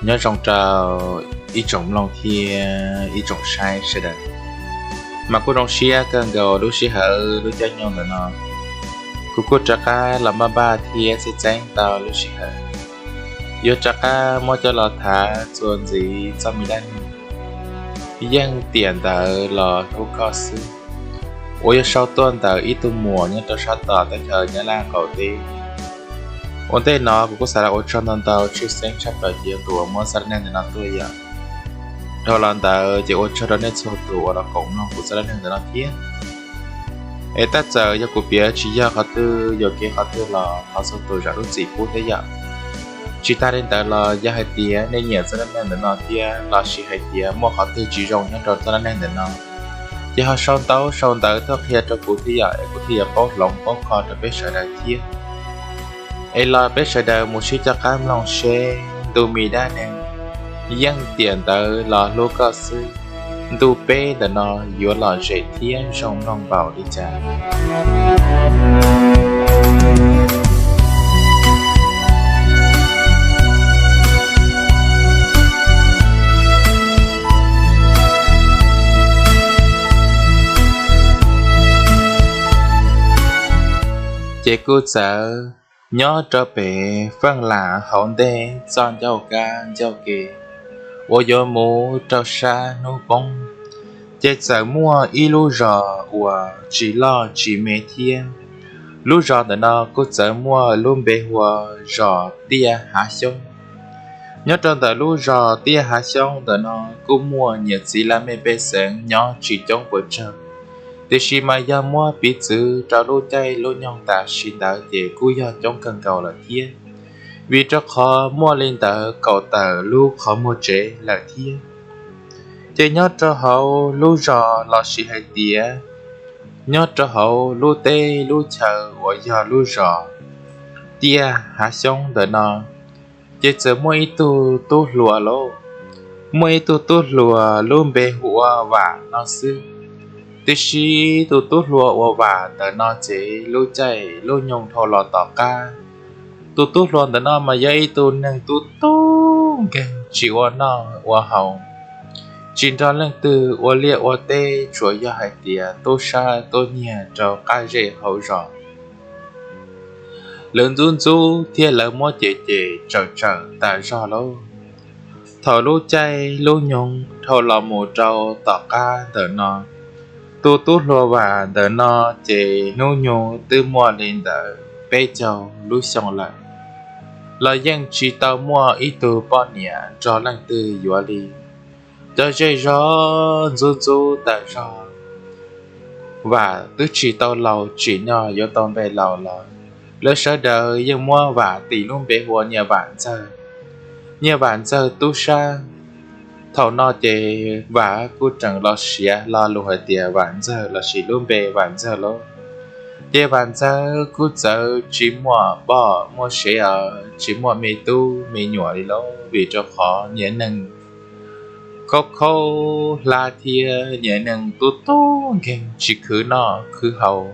Nyob zoo rau ib tsoom mloog thiab ib tsoom saib sawv daws. Mas kuj zoo siab kawg nkaus lub sij hawm lub caij nyoog ntawm no, kuv kuj rov qab los npaj npaj thiab txeeb txeeb tau lub sij hawm, yuav rov qab muab coj los tham txuas ntxiv txoj me dab neeg yeej tiam ntawd los hlub koj xwb, uas yog sau tuaj ntawm ib tug muam nyob rau sab tom teb chaws Nyab Laj qaum teb. Ua ntej no kuv kuj xav ua tsaug ntau ntau tshwj xeeb tshaj plaws tus uas muab txoj dab neeg ntawm no tuaj yom. Dhau los ntawd ces ua tsaug rau nej txhua tus uas los koom mloog kuv txoj dab neeg ntawm no thiab. Es tab txawm yog kuv piav tsis yog qhov twg, yuam kev qhov twg los thov txhua tus zam lub txim pub thiab yom. Tsis tas li ntawd los yog hais tias nej nyiam txoj dab neeg ntawm no thiab lossis hais tias muaj qhov twg tsis zoo nyob rau txoj dab neeg ntawm no, ces ho sau ntaub sau ntawv tuaj qhia rau kuv thiab yom, es kuv thiaj yuav paub hloov paub kho rau peb sawv daws thiab. Es los peb sawv daws mus sib coj qab mloog seb ntu me dab neeg yeej tiam ntawd los hlub koj xwb, ntu peb ntawm no yuav lom zem thiab zoo mloog npaum li cas. Ces kuj txawm nyob rau pem Feej Lam hauv ntej txoj ncauj kab ncauj ke uas yuav mus rau sab hnub poob, ces txawm muaj ib lub zos uas tsis loj tsis me thiab. Lub zos ntawm no kuj txawm muaj lub npe hu ua zos Tiaj Hav Xyoob. Nyob rau ntawm lub zos Tiaj Hav Xyoob ntawm no kuj muaj niam txiv laj mej pej xeem nyob tsis coob puas tsawg, tiam sis mas yog muab piv txwv rau lub caij lub nyoog tam sim ntawd ces kuj yog coob kawg nkaus lawm thiab, vim rau qhov muaj li ntawd kaum tawm lub qhov muag tsev lawm thiab. Ces nyob rau hauv lub zos lossis hais tias nyob rau hauv lub teb lub chaw uas yog lub zos Tiaj Hav Xyoob ntawm no, ces txawm muaj ib tug tub hluas lauj. Muaj ib tug tub hluas lub npe hu ua Vam no xwb. Tiam sis tus tub hluas uas Vam ntawm no ces lub caij lub nyoog dhau los tom qab, tus tub hluas ntawm no mas yog ib tug neeg tub tub nkeeg tsis ua noj ua haus, tsis nrog leej twg ua liaj ua teb, tsuas yog hais tias tub sab tub nyiag rau qab zej hauv zos. Lawv ntxub ntxub thiab lawv muab cem cem tsawm tsawm tas zog lauj. Thaum lub caij lub nyoog dhau los mus rau tom qab ntawm no, tus tub hluas Vam ntawm no ces hnub nyoog twb muaj li ntawm peb caug lub xyoo lawm, los yeej tsis tau muaj ib tug poj niam nrog leej twg yuav li. Cov zej zog ntxub ntxub tas zog. Vam twb tsis tau laus tsim nyog yuav tau npe laus los, lawv sawv daws yeej muab Vam tis lub npe hu ua Niam Vam Ntxawg. Niam Vam Ntxawg tub sab. Thaum no ces Vam kuj tseem los siav lo lus hais tias Vam Ntxawg lossis lub npe Vam Ntxawg lauj. Ces Vam Ntxawg kuj txawm tsis muaj poj muaj sev os, tsis muaj me tub me nyuam li lauj, vim rau qhov niag neeg khaub khaub hlab thiab niag neeg tub tub nkeeg tsis khwv noj khwv haus,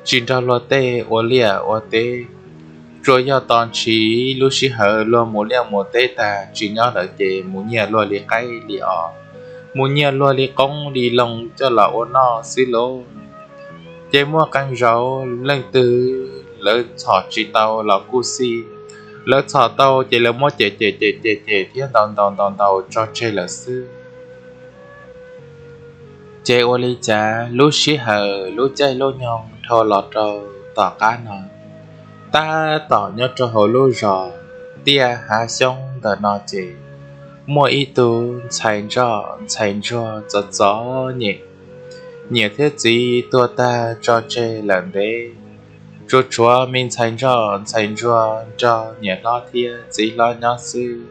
tsis nrog luag tej ua liaj ua teb. Tsuas yog tos ntshiv lub sij hawm luag mus liaj mus teb tag tsis nyob lawm ces mus nyiag luag li qaib li os, mus nyiag luag li qoob li loo coj los ua noj xwb lauj. Ces muaj qee zaus leej twg lawv txhom tsis tau los kuj xij, lawv txhom tau ces lawv muab cem cem cem cem cem thiab ntaus ntaus ntaus ntaus tso tseg lawm xwb. Ces ua li cas lub sij hawm lub caij lub nyoog dhau los rau tom qab no, tab tom nyob rau hauv lub zos Tiaj Hav Xyoob ntawm no ces muaj ib tug ntxhais ntsoj ntxhais ntsuag txom txom nyem, niam thiab txiv tuag tag tso tseg lawm ntev, tsuas tshuav me ntxhais ntsoj ntxhais ntsuag nrog niam hlob thiab txiv hlob nyob xwb.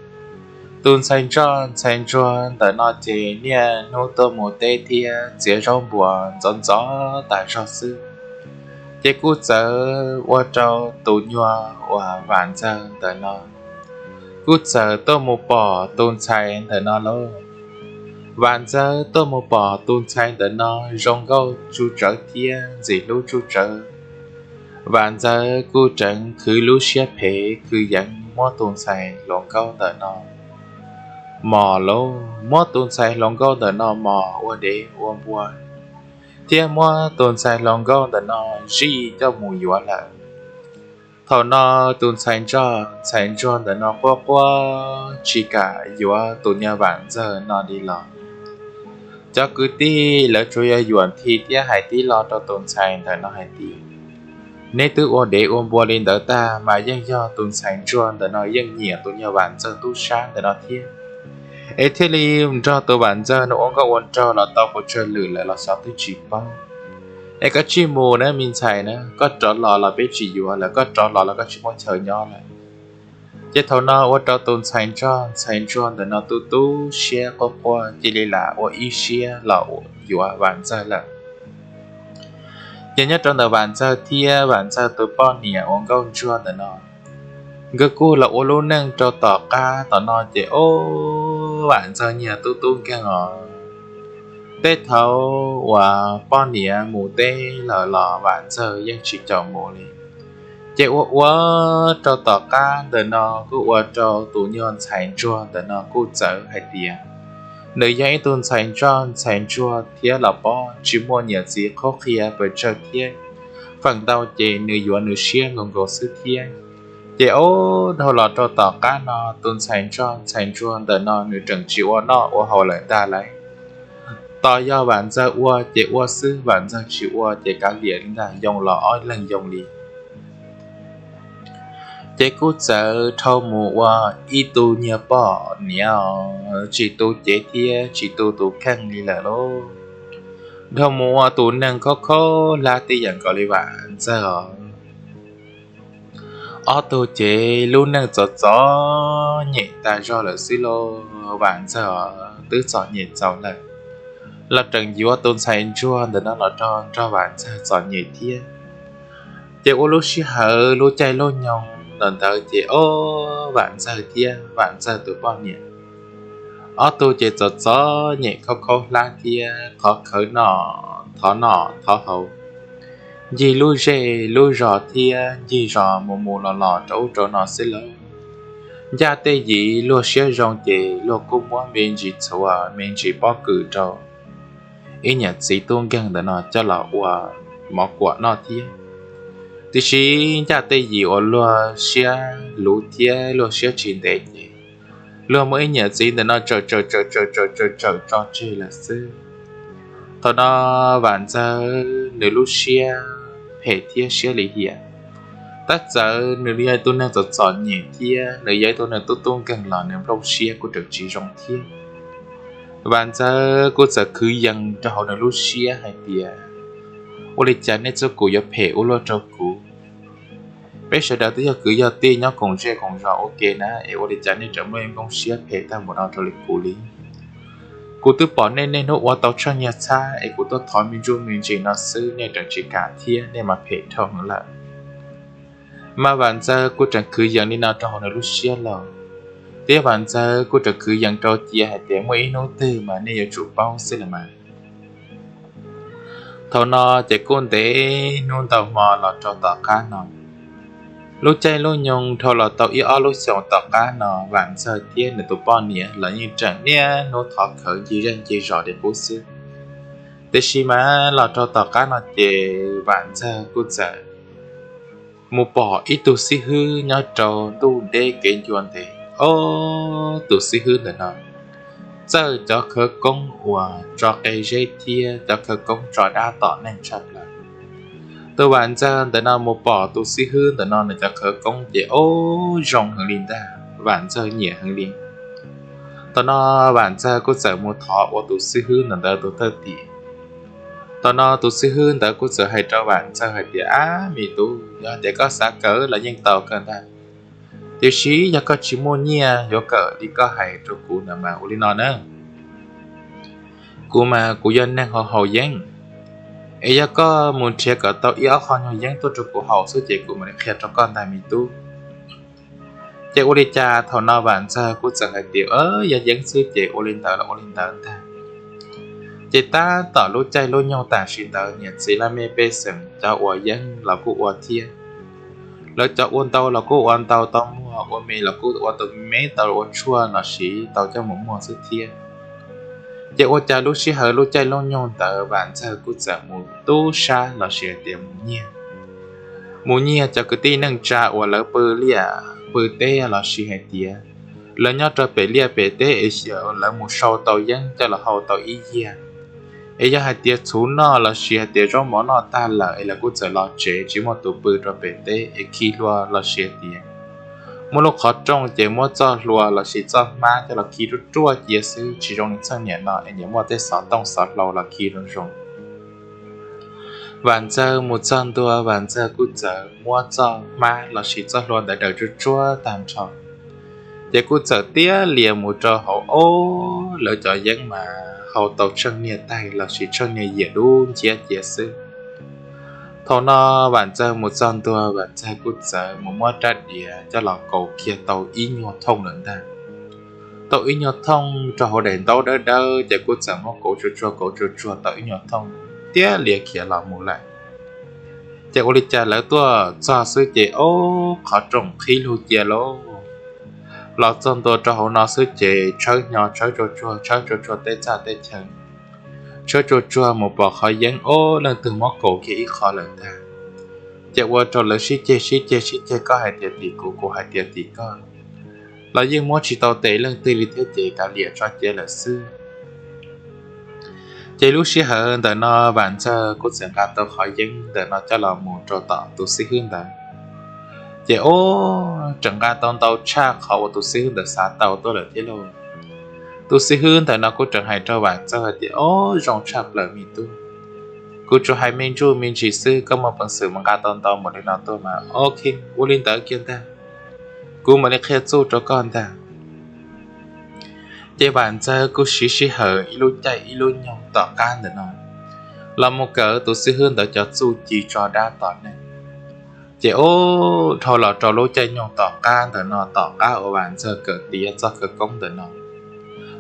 Tus ntxhais ntsoj ntxhais ntsuag ntawm no ces niaj hnub tuaj mus teb thiab txiav zaub npua ntxov ntxov tas zog xwb. Ces kuj txawm ua rau tus nyuag uas Vam Ntxawg ntawm no kuj txawm tuaj mus pom tus ntxhais ntawm no lauj. Vam Ntxawg tuaj mus pom tus ntxhais ntawm no zoo nkauj tsuj tsawv thiab ntxim hlub tsuj tsawv. Vam Ntxawg kuj tseem khwv lub siab phem khwv yeev muab tus ntxhais hluas nkauj ntawm no mos lauj, muab tus ntxhais hluas nkauj ntawm no mos ua dev ua npua, thiab muab tus ntxhais hluas nkauj ntawm no zij coj mus yuav lawm. Thaum no tus ntxhais ntsuag, ntxhais ntsuag ntawm no quaj quaj tsis kam yuav tus niag Vam Ntxawg no li los. Cov kwv tij lawv tsuas yog yuam nthi thiab hais tib lo rau tus ntxhais ntawm no hais tias, neb twb ua dev ua npua li ntawd tag mas yeej yog tus ntxhais ntsuag ntawm no yeej nyiam tus niag Vam Ntxawg tub sab ntawm no thiab, es thiaj li nrog tus Vam Ntxawg no ua nkauj ua nraug los tau puas tsawg lwm lawm los xyov twb tsis paub. Es koj tsij mus na me ntxhais na, koj rov los los peb tsis yuav lawm, koj rov los los koj tsis muaj chaw nyob lawm. Ces thaum no ua rau tus ntxhais ntsuag, ntxhais ntsuag ntawm no tu tu siab quaj quaj cia li lam ua ib siab los yuav Vam Ntxawg lawm. Ces nyob rau ntawm Vam Ntxawg thiab Vam Ntxawg tus poj niam uas nkauj ntsuag ntawm no, nkawd kuj los ua lub neej rau tom qab tom no ces ub, Vam Ntxawg nyiag tub tub nkeeg os. Tej thaum uas poj niam mus teb lawm los Vam Ntxawg yeej tsis caum mus li. Ces ua ua rau tom qab ntawm no kuj ua rau tus nyuag ntxhais ntsuag ntawm no kuj txawv hais tias nws yog ib tug ntxhais ntsuag, ntxhais ntsuag thiab los pob tsis muaj niam txiv qhuab qhia pes tsawg thiab, feem ntau ces nws yuav nws siab nkaus nkaus xwb thiab. Ces ub, dhau los rau tom qab no tus ntxhais ntsuag, ntxhais ntsuag ntawm no nws tseem tsis ua noj ua haus lawm ntag lauj. Tos yog Vam Ntxawg ua ces ua xwb, Vam Ntxawg tsis ua ces kav liam li ntag, yoo los ob leeg yoo li. Ces kuj txawm dhau mus ua ib tug niag poj niam tsis tu cev thiab tsis tu tus kheej li lawm lauj. Dhau mus ua tus neeg khaub khaub hlab tib yam nkaus li Vam Ntxawg os. Ob tug ces lub neej txom txom nyem tas zog lawm xwb lauj. Vam Ntxawg os twb txom nyem txaus lawm, los tseem yuav tus ntxhais ntsuag ntawm no los rau nrog Vam Ntxawg txom nyem thiab. Ces ua lub sij hawm lub caij lub nyoog ntawd ces ub, Vam Ntxawg thiab Vam Ntxawg tus poj niam ob tug ces txom txom nyem khaub khaub hlab thiab thov khawv noj thov noj thov haus, ncig lub zej lub zos thiab ncig zos mus mus los los rau ub rau no xwb lauj. Ncaj tej yim luag siab zoo ces luag kuj muab me ntsis txhuv me ntsis pob kws rau ib niam txiv tub nkeeg ntawm no coj los ua mov kuam noj thiab. Tiam sis ncaj tej yim uas luag siab luv thiab luag siab tsis ntev ces luag muab ib niam txiv ntawm no tsawm tsawm tsawm tsawm tsawm tsawm tsawm tso tseg lawm xwb. Thaum no Vam Ntxawg nws lub siab phem thiab siab lim hiam. Tab txawm nws yog ib tug neeg txom txom nyem thiab nws yog ib tug neeg tub tub nkeeg los nws nplooj siab kuj tseem tsis zoo thiab. Vam Ntxawg kuj txawm khwv yees rau hauv nws lub siab hais tias, ua li cas nej txoj kum yuav phem ua luaj rau kuv? Peb sawv daws twb yog kwv yog tij nyob koom zej koom zos ua ke na, es ua li cas nej tseem muaj ib nplooj siab phem tag npaum no rau li kuv li? Kuv twb pom nej niaj hnub ua tau tsheej niag txhab es kuv tuaj thov me ntsuj me ntsis no xwb nej tseem tsis kam thiab, nej mas phem dhau heev lawm. Mas Vam Ntxawg kuj tseem khwv yees li no rau hauv nws lub siab los, thiab Vam Ntxawg kuj tseem khwv yees rau cia hais tias muaj ib hnub twg mas nej yuav tsum paub xwb los mas. Thaum no ces kuj ntev hnub ntau hmo los rau tom qab no, lub caij lub nyoog dhau los tau ib ob lub xyoos tom qab no Vam Ntxawg thiab nws tus poj niam los yeej tseem niaj hnub thov khawv ncig zej ncig zos li qub xwb. Tiam sis mas los rau tom qab no ces Vam Ntxawg kuj txawm mus pom ib tug xib hwb nyob rau ntuj deb kev ncua ntev. Ob tug xib hwb ntawm no txawj cov khawv koob uas tso qe zeb thiab cov khawv koob tso dab tom neeg tshaj plaws. Tus Vam Ntxawg ntawm no mus pom tus xib hwb ntawm no nws cov khawv koob ces ub zoo heev li ntag, Vam Ntxawg nyiam heev li. Thaum no Vam Ntxawg kuj txawm mus thov ua tus xib hwb ntawm ntawd tus thawj tim. Thaum no tus xib hwb ntawd kuj txawm hais rau Vam Ntxawg hais tias, ab me tub, yog tias koj xav kawm los yeej tau kawg ntag. Tiam sis yog koj tsis muaj nyiaj yuav kawm li koj hais rau kuv ntawd mas ua li no na. Kuv mas kuv yog neeg haus haus yeeb, es yog koj mus nrhiav kom tau ib ob qho nyuag yeeb tuaj rau kuv haus xwb ces kuv mam li qhia rau koj ntag me tub. Ces ua li cas thaum no Vam Ntxawg kuj txawm hais tias, yog yeeb xwb ces ua li ntawd los ua li ntawd ntag. Ces tab tom lub caij lub nyoog tam sim ntawd niam txiv laj mej pej xeem cov uas yeeb los kuj ua thiab, lawv cov ua ntau los kuj ua ntau tau muaj. ua me los kuj ua tau me tau ua tshuaj los sis tau coj mus muag xwb thiab. Ces ua cas lub sij hawm lub caij lub nyoog ntawd Vam Ntxawg kuj txawm mus tub sab los sis hais tias mus nyiag, mus nyiag cov kwv tij neej tsa uas lawv pw liaj pw teb los sis hais tias lawv nyob rau pem liaj pem teb es xyov lawv mus sau tau yeeb coj los hau tau ib yiag. Es yog hais tias txhuv noj los sis hais tias zaub mov noj tag lawm es lawv kuj txawm los tsev tsis muaj tus pw rau pem teb es khi hlua los sis hais tias muaj lub qhov rooj ces muab txoj hlua los sis txoj hmab coj los khi ruaj ruaj cia xwb, tsis zoo li txheej niam no es nyias muaj tej xov tooj xov hlau los khi zoo zoo. Vam Ntxawg mus txog ntua Vam Ntxawg kuj txawm muab txoj hmab los sis txoj hlua ntawd daws tsuag tsuag tag nrho, ces kuj txawm tiab lias mus rau hauv ob lawv cov yeeb mas hau tau tsheej niag taig los sis tsheej niag yias dub nciab cia xwb. Thaum no Vam Ntxawg mus txog ntua Vam Ntxawg kuj txawm mus muab rab diav coj los kauv kiag tau ib nyuag thooj lawm ntag. Tau ib nyuag thooj rau hauv daim ntaub dawb dawb ces kuj txawm muab kauv tsuag tsuag kauv tsuag tsuag tau ib nyuag thooj tiab lias khiav los mus lawm. Ces ua li cas lawv tuaj txog xwb ces ob qhov rooj qhib lug cia lauj. Los txog ntua rau hauv no xwb ces tshawb hnyo tshawb tsuag tsuag tshawb tsuag tsuag tej txaj tej chaw, tshawb tsuag tsuag mus pom qhov yeeb ob leej twg muab kauv kiag ib qho lawm ntag. Ces ua rau lawv sib ceg sib ceg sib ceg, koj hais tias tim kuv, kuv hais tias tim koj, los yeej muab tsis tau tes leej twg li thiab ces kav liam tso cia lawm xwb. Ces lub sij hawm ntawm no Vam Ntxawg kuj txawm nqa tau qhov yeeb ntawm no coj los mus rau tom tus xib hwb ntawd. Ces ob tseem nqa tau ntau tshaj qhov uas tus xib hwb ntawd xav tau tuaj lawm thiab lauj. Tus xib hwb ntawm no kuj tseem hais rau Vam Ntxawg hais tias, Ob, zoo tshaj plaws me tub, kuv tsuas hais me ntsuj me ntsis xwb, koj muaj peev xwm mus nqa tau ntau npaum li no tuaj mas ok, ua li ntawd kiag ntag, kuv mam li qhia txuj rau koj ntag. Ces Vam Ntxawg kuj siv sij hawm ib lub caij ib lub nyoog tom qab ntawm no los mus kawm tus xib hwb ntawd cov txuj ci tso dab tom neeg. Ces ub, dhau los rau lub caij nyoog tom qab ntawm no, tom qab uas Vam Ntxawg kawm tiav txoj khawv koob ntawm no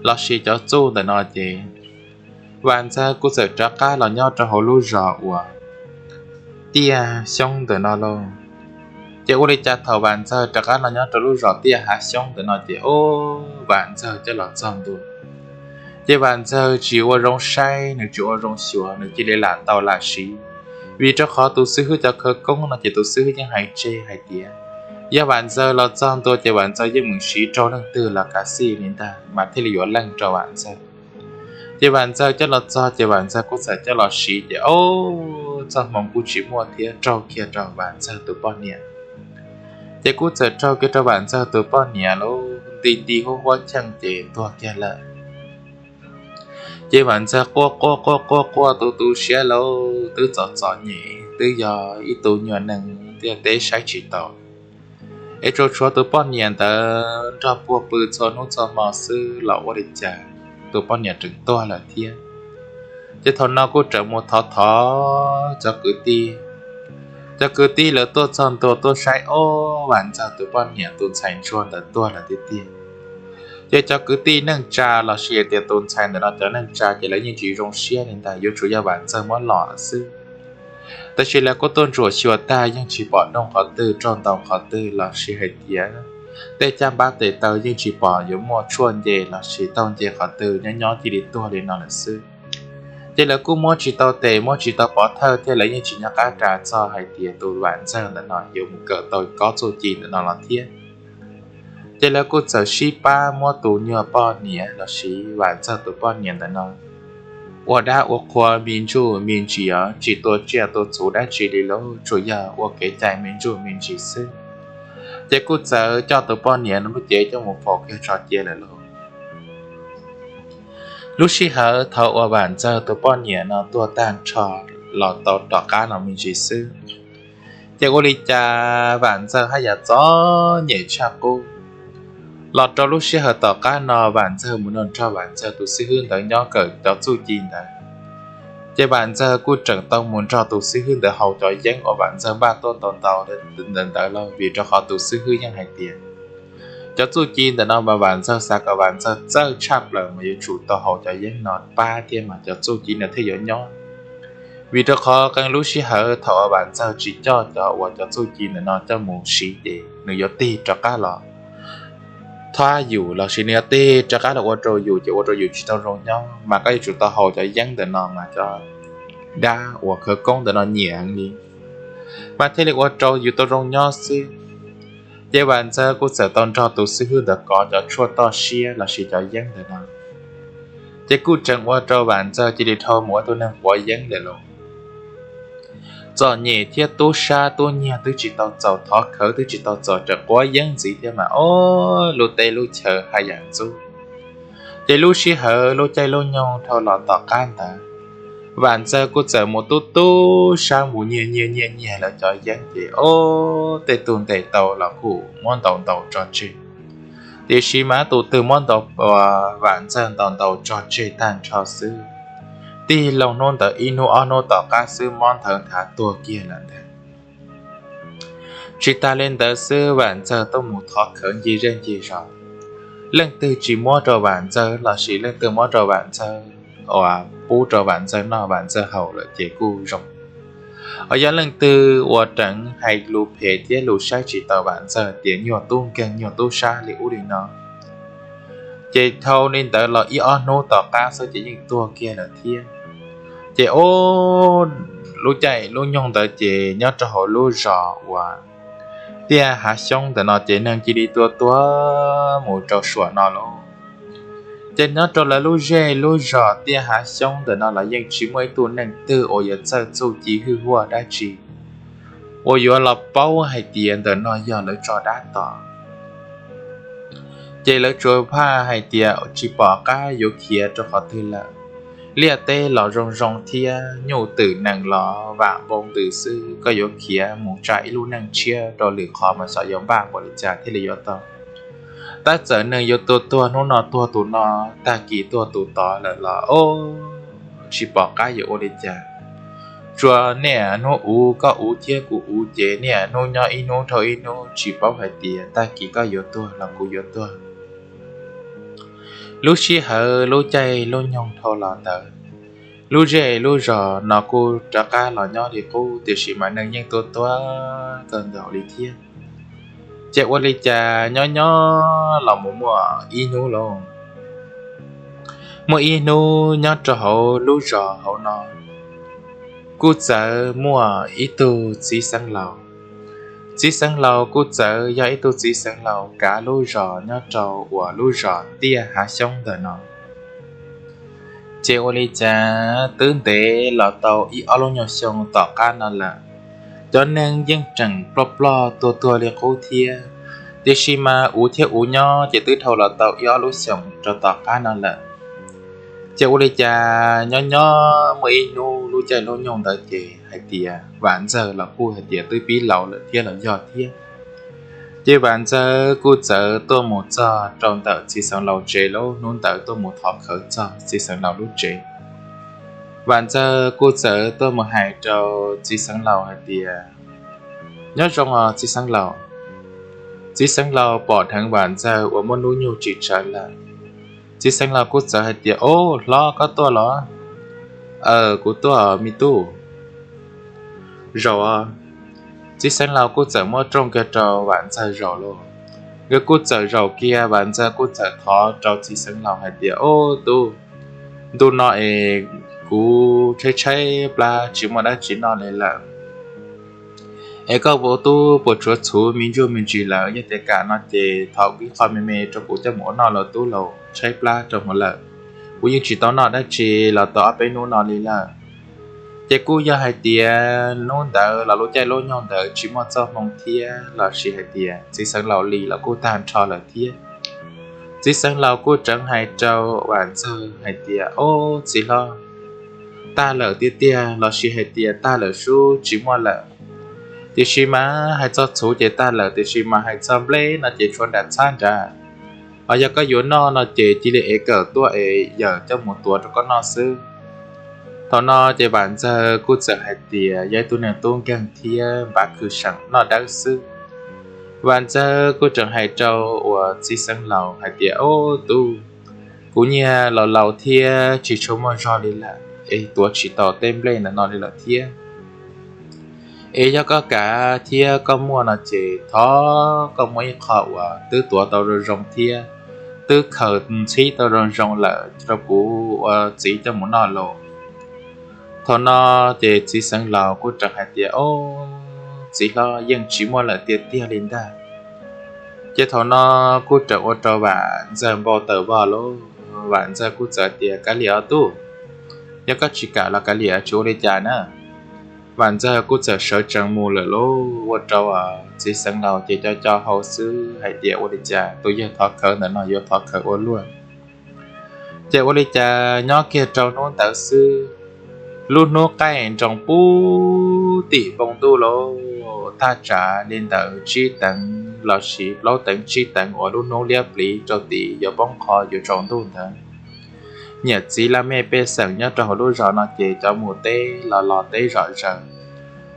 los sis cov txuj ntawm no ces Vam Ntxawg kuj txawm rov qab los nyob rau hauv lub zos uas Tiaj Xyoob ntawm no lauj. Ces ua li cas thaum Vam Ntxawg rov qab los nyob rau lub zos Tiaj Hav Xyoob ntawm no ces ub, Vam Ntxawg coj los txog ntua ces Vam Ntxawg tsis ua zoo saib, nws tsis ua zoo xyuas, nws cia li lam tau lam siv. Vim rau qhov tus xib hwb cov khawv koob no ces tus xib hwb yeej hais tseg hais tias yog Vam Ntxawg los txog ntua ces Vam Ntxawg yeej meem siv raug leej twg los kav xij li ntag mas thiaj li yuav leej rau Vam Ntxawg. Ces Vam Ntxawg coj los txog ces Vam Ntxawg kuj txawm coj los siv ces ub, txoj hmoov kuj tsis muaj thiab, raug kiag rau Vam Ntxawg tus poj niam. Ces kuj txawm raug kiag rau Vam Ntxawg tus poj niam lauj, nti nti huab huab cheej ces tuag kiag lawm. Ces Vam Ntxawg quaj quaj quaj quaj quaj tu tu siab lauj, twb txom txom nyem, twb yog ib tug nyuag neeg ntiaj teb saib tsis taus, es tsuas tshuav tus poj niam ntawd nrog puag pw txhua hnub txhua hmo xwb los ua li cas tus poj niam tseem tuag lawm thiab. Ces thaum no kuj tseem mus thov thov cov kwv tij. Cov kwv tij lawv tuaj txog ntua tuaj saib, ob, Vam Ntxawg tus poj niam tus ntxhais ntsuag ntawd tuag lawm tiag tiag. Ces cov kwv tij neej tsa los sis hais tias tus ntxhais ntawm no cov neej tsa ces lawv yeej tsis zoo siab li ntag, yuav tsum yog Vam Ntxawg muab los lawm xwb. Tab sis lawv kuj tuaj ntsuam xyuas tag yeej tsis pom noog qhov twg raug ntaus qhov twg los sis hais tias tej caj npab tes taw yeej tsis pom yuav muaj tshuaj nce los sis taug nce qhov twg, nyob nyob cia li tuag li no lawm xwb. Ces lawv kuj muab tsis tau tes muab tsis tau pov thawj thiab lawv yeej tsis nco qab ras txog hais tias tus Vam Ntxawg ntawm no yuav mus kawm tau kob txuj ci ntawm no los thiab. Ces lawv kuj txawm sib pab muab tus nyuag poj niam los sis Vam Ntxawg tus poj niam ntawm no ua dab ua qhua me ntsuj me ntsis os, tsis tua tsiaj tua txhuv dab tsi li lauj, tsuas yog ua kev cai me ntsuj me ntsis xwb. Ces kuj txawm coj tus poj niam no lub cev coj mus faus kiag tso cia lawm lauj. Lub sij hawm thaum uas Vam Ntxawg tus poj niam no tuag tag nrho los tau tom qab no me ntsis xwb, ces ua li cas Vam Ntxawg haj yam txom nyem tshaj qub. Los rau lub sij hawm tom qab no Vam Ntxawg mus nrog Vam Ntxawg tus xib hwb ntawd nyob kawm cov txuj ci ntawd, ces Vam Ntxawg kuj tseem tau mus nrog tus xib hwb ntawd haus cov yeeb uas Vam Ntxawg npaj tuaj tau ntau ntawd ntawd lauj, vim rau qhov tus xib hwb yeej hais tias cov txuj ci ntawm no mas Vam Ntxawg xav kom Vam Ntxawg txawj tshaj plaws mas yuav tsum tau haus cov yeeb no pab thiab mas cov txuj ci no thiaj yuav nyob. Vim rau qhov qee lub sij hawm thaum uas Vam Ntxawg tsis coj cov uas cov txuj ci ntawm no coj mus siv ces nws yuav tig rov qab los thab yus lossis nws yuav tig rov qab los ua rau yus ces ua rau yus tsis tau zoo nyob, mas koj yuav tsum tau haus cov yeeb ntawm no mas cov dab uas khawv koob ntawm no nyiam heev li, mas thiaj li ua rau yus tau zoo nyob xwb. Ces Vam Ntxawg kuj txawm tau nrog tus xib hwb ntawd kov cov tshuaj toj siab lossis cov yeeb ntawm no, ces kuj tseem ua rau Vam Ntxawg cia li dhau mus ua tus neeg quav yeeb lawm lauj. Txom nyem thiab tub sab tub nyiag twb tsis tau txaus, thov khawv twb tsis tau txaus, tseem quav yeeb ntxiv thiab mas ob lub teb lub chaw haj yam ntxub. Ces lub sij hawm lub caij lub nyoog dhau los tom qab ntawd, Vam Ntxawg kuj txawm mus tub tub sab mus nyiag nyiag nyiag nyiag lawv cov yeeb ces ob tej tug ntes tau los kuj muab ntaus ntaus tso tseg. Tiam sis mas tus twg muab ntaus Vam Ntxawg ntaus ntaus tso tseg tag nrho xwb, tig loo hnub ntawd ib hnub ob hnub tom qab xwb mob nthawv nthav tuag kiag lawm ntag. Tsis tas li ntawd xwb Vam Ntxawg tuaj mus thov khawv ncig zej ncig zos, leej twg tsis muab rau Vam Ntxawg lossis leej twg muab rau Vam Ntxawg uas pub rau Vam Ntxawg noj Vam Ntxawg haus lawm ces kuj zoo. Ho yog leej twg uas reev hais lus phem thiab lus saib tsis taus Vam Ntxawg tias nyuag tub nkeeg nyuag tub sab li ub li no, ces dhau li ntawd los ib ob hnub tom qab xwb ces yeej tuag kiag lawm thiab. Ces ob lub caij lub nyoog ntawd ces nyob rau hauv lub zos uas Tiaj Hav Xyoob ntawm no ces neeg cia li tuaj tuag mus rau suam no lauj. Ces nyob rau lawv lub zej lub zos Tiaj Hav Xyoob ntawm no los yeej tsis muaj ib tug neeg twg uas yuav txawj txuj ci hwj huaj dab tsi uas yuav los paub hais tias ntawm no yog lawv tso dab tom. Ces lawv tsuas phaj hais tias tsis pom qab yuav khiav rau qhov twg lawm. Liaj teb los zoo zoo thiab nyuj twm nees los vam npoo ntws xwb, koj yuav khiav mus tsa ib lub neej tshiab rau lwm qhov mas xyov yuav npaj npaum li cas thiaj li yuav tau. Tab txawm neeg yuav tuag tuag hnub no tuag tus no, tag kis tuag tus tod lawm los ob tsis pom qab yuav ua li cas. Tsuas niaj hnub uv koj uv thiab kuv uv ces niaj hnub nyob ib hnub dhau ib hnub tsis paub hais tias tag kis koj yuav tuag los kuv yuav tuag. Lub sij hawm lub caij lub nyoog dhau los ntawd, lub zej lub zos no kuj rov qab los nyob li qub tiam sis mas neeg yeej tuaj tuag kawg nkaus li thiab. Ces ua li cas nyob nyob los mus muaj ib hnub lauj, muaj ib hnub nyob rau hauv lub zos hauv no kuj txawm muaj ib tug txiv xeev laus. Txiv xeev laus kuj txawm yog ib tug txiv xeev laus kav lub zos nyob rau uas lub zos Tiaj Hav Xyoob ntawm no. Ces ua li cas twb ntev los tau ib ob lub nyuag xyoo tom qab no lawm, cov neeg yeej tseem ploj ploj tuag tuag li qub thiab. Tiam sis mas uv thiab uv nyob ces twb dhau los tau ib ob lub xyoos rau tom qab no lawm. Ces ua li cas nyob nyob muaj ib hnub lub caij lub nyoog ntawd ces hais tias Vam Ntxawg los kuj hais tias twb pib laus lawm thiab los yog thiab. Ces Vam Ntxawg kuj txawm tuaj mus txog rau ntawm txiv xeev laus tsev lub hnub ntawd tuaj mus thov khawv txog txiv xeev laus lub tsev. Vam Ntxawg kuj txawm tuaj mus hais rau txiv xeev laus hais tias, nyob zoo os txiv xeev laus. Txiv xeev laus pom dheev Vam Ntxawg uas muaj hnub nyoog tsis tsawg lawm, txiv xeev laus kuj txawm hais tias, ob hlob koj tuaj los? Aw kuv tuaj me tub. Zaum, txiv xeev laus kuj txawm muab rooj kiag rau Vam Ntxawg zaum lauj. Nkawd kuj txawm zaum kiag, Vam Ntxawg kuj txawm thov rau txiv xeev laus hais tias, ob tub, ntu no es kuv tshaib tshaib plab tsis muaj dab tsi noj li lawm. Es koj ua tub puas tsuav txhuv me ntsuj me ntsis lawm, yog tias kam no ces thov ib qho me me rau kuv coj mus ua noj los tub, laus tshaib plab rau hauv lawm. Kuv yeej tsis tau noj dab tsi los tau ob peb hnub no li lawm. Ces kuj yog hais tias hnub ntawd los lub caij lub nyoog ntawd tsis muaj txoj hmoo thiab lossis hais tias txiv xeev laus li los kuj tag nrho lawm thiab. Txiv xeev laus kuj tseev hais rau Vam Ntxawg hais tias, ob txiv hlob, tag lawm tiag tiag lossis hais tias tag lawm sub tsis muaj lawm. Tiam sis mas hais txog txhuv ces tag lawm, tiam sis mas hais txog nplej no ces tshuav nram txhab nrad. Ho yog koj yuav noj no ces cia li ev kawm tuaj es yawm coj mus tuav rau koj noj xwb. Thaum no ces Vam Ntxawg kuj txawm hais tias yog ib tug neeg tub nkeeg thiab npav khw seem noj dawb xwb. Vam Ntxawg kuj tseem hais rau uas txiv xeev laus hais tias, ob tub, kuv niag laus laus thiab tsis tshua muaj zog li lawm es tuav tsis tau tej nplej ntawm no li lawm thiab. Es yog koj kam thiab koj muaj no ces thov koj muab ib qho uas twb tuav tau zoo zoo thiab twb khaws ntxhib tau zoo zoo lawm rau kuv ua txiv coj mus noj los. Thaum no ces txiv xeev laus kuj tseem hais tias, Ob, txiv hlob, yeej tsis muaj lawm tiag tiag li ntag. Ces thaum no kuj tseem ua rau Vam Ntxawg npau taws vog lauj. Vam Ntxawg kuj txawm tias, Kav liam os tub, yog koj tsis kam los kav liam, tsis ua li cas na. Vam Ntxawg kuj txawm sawv tsees mus lawm lauj. Ua rau txiv xeev laus ces co co hau xwb hais tias, Ua li cas tus yawg thov khawv ntawm no yuav thov khawv ua luaj? Ces ua li cas nyob kiag rau hnub ntawd xwb, lub hnub qaij nroos puag tim npoo ntuj lauj, thaj tsam li ntawd tsib teev los sis plaub teev tsib teev uas lub hnub liab pliv rau tim yuav poob qho yuav tsaus ntuj ntawd, niam txiv laj mej pej xeem nyob rau hauv lub zos no ces cov mus teb los los teb zom zaws,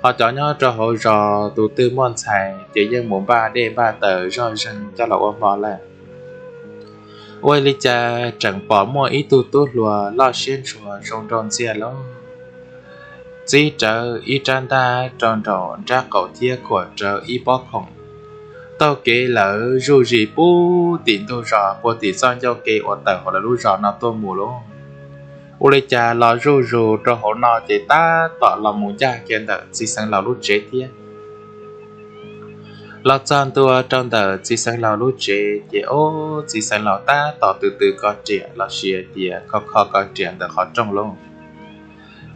ho cov nyob rau hauv zos tus twg muaj ntxhais ces yeej mus npaj dej npaj taws zoj zeeg coj los ua hmo lawm. Ua li cas tseem pom muaj ib tug tub hluas loj siab ntshua zoo nraug ntxiag lauj, txib rawv ib rab ntaj rau nraum nrab qaum thiab khuam rawv ib pob khoom, taug kev lawv zuj zus puag tim ntug zos puag tim txoj ncauj ke uas tawm hauv lawv lub zos no tuaj mus lauj. Ua li cas los zuj zus rau hauv no ces tab tom los mus ncaj kiag ntawm txiv xeev laus lub tsev thiab. Los txog ntua rau ntawm txiv xeev laus lub tsev ces ob, txiv xeev laus tab tom tws tws ko riam los sis tias kho kho ko riam ntawm qhov rooj lauj.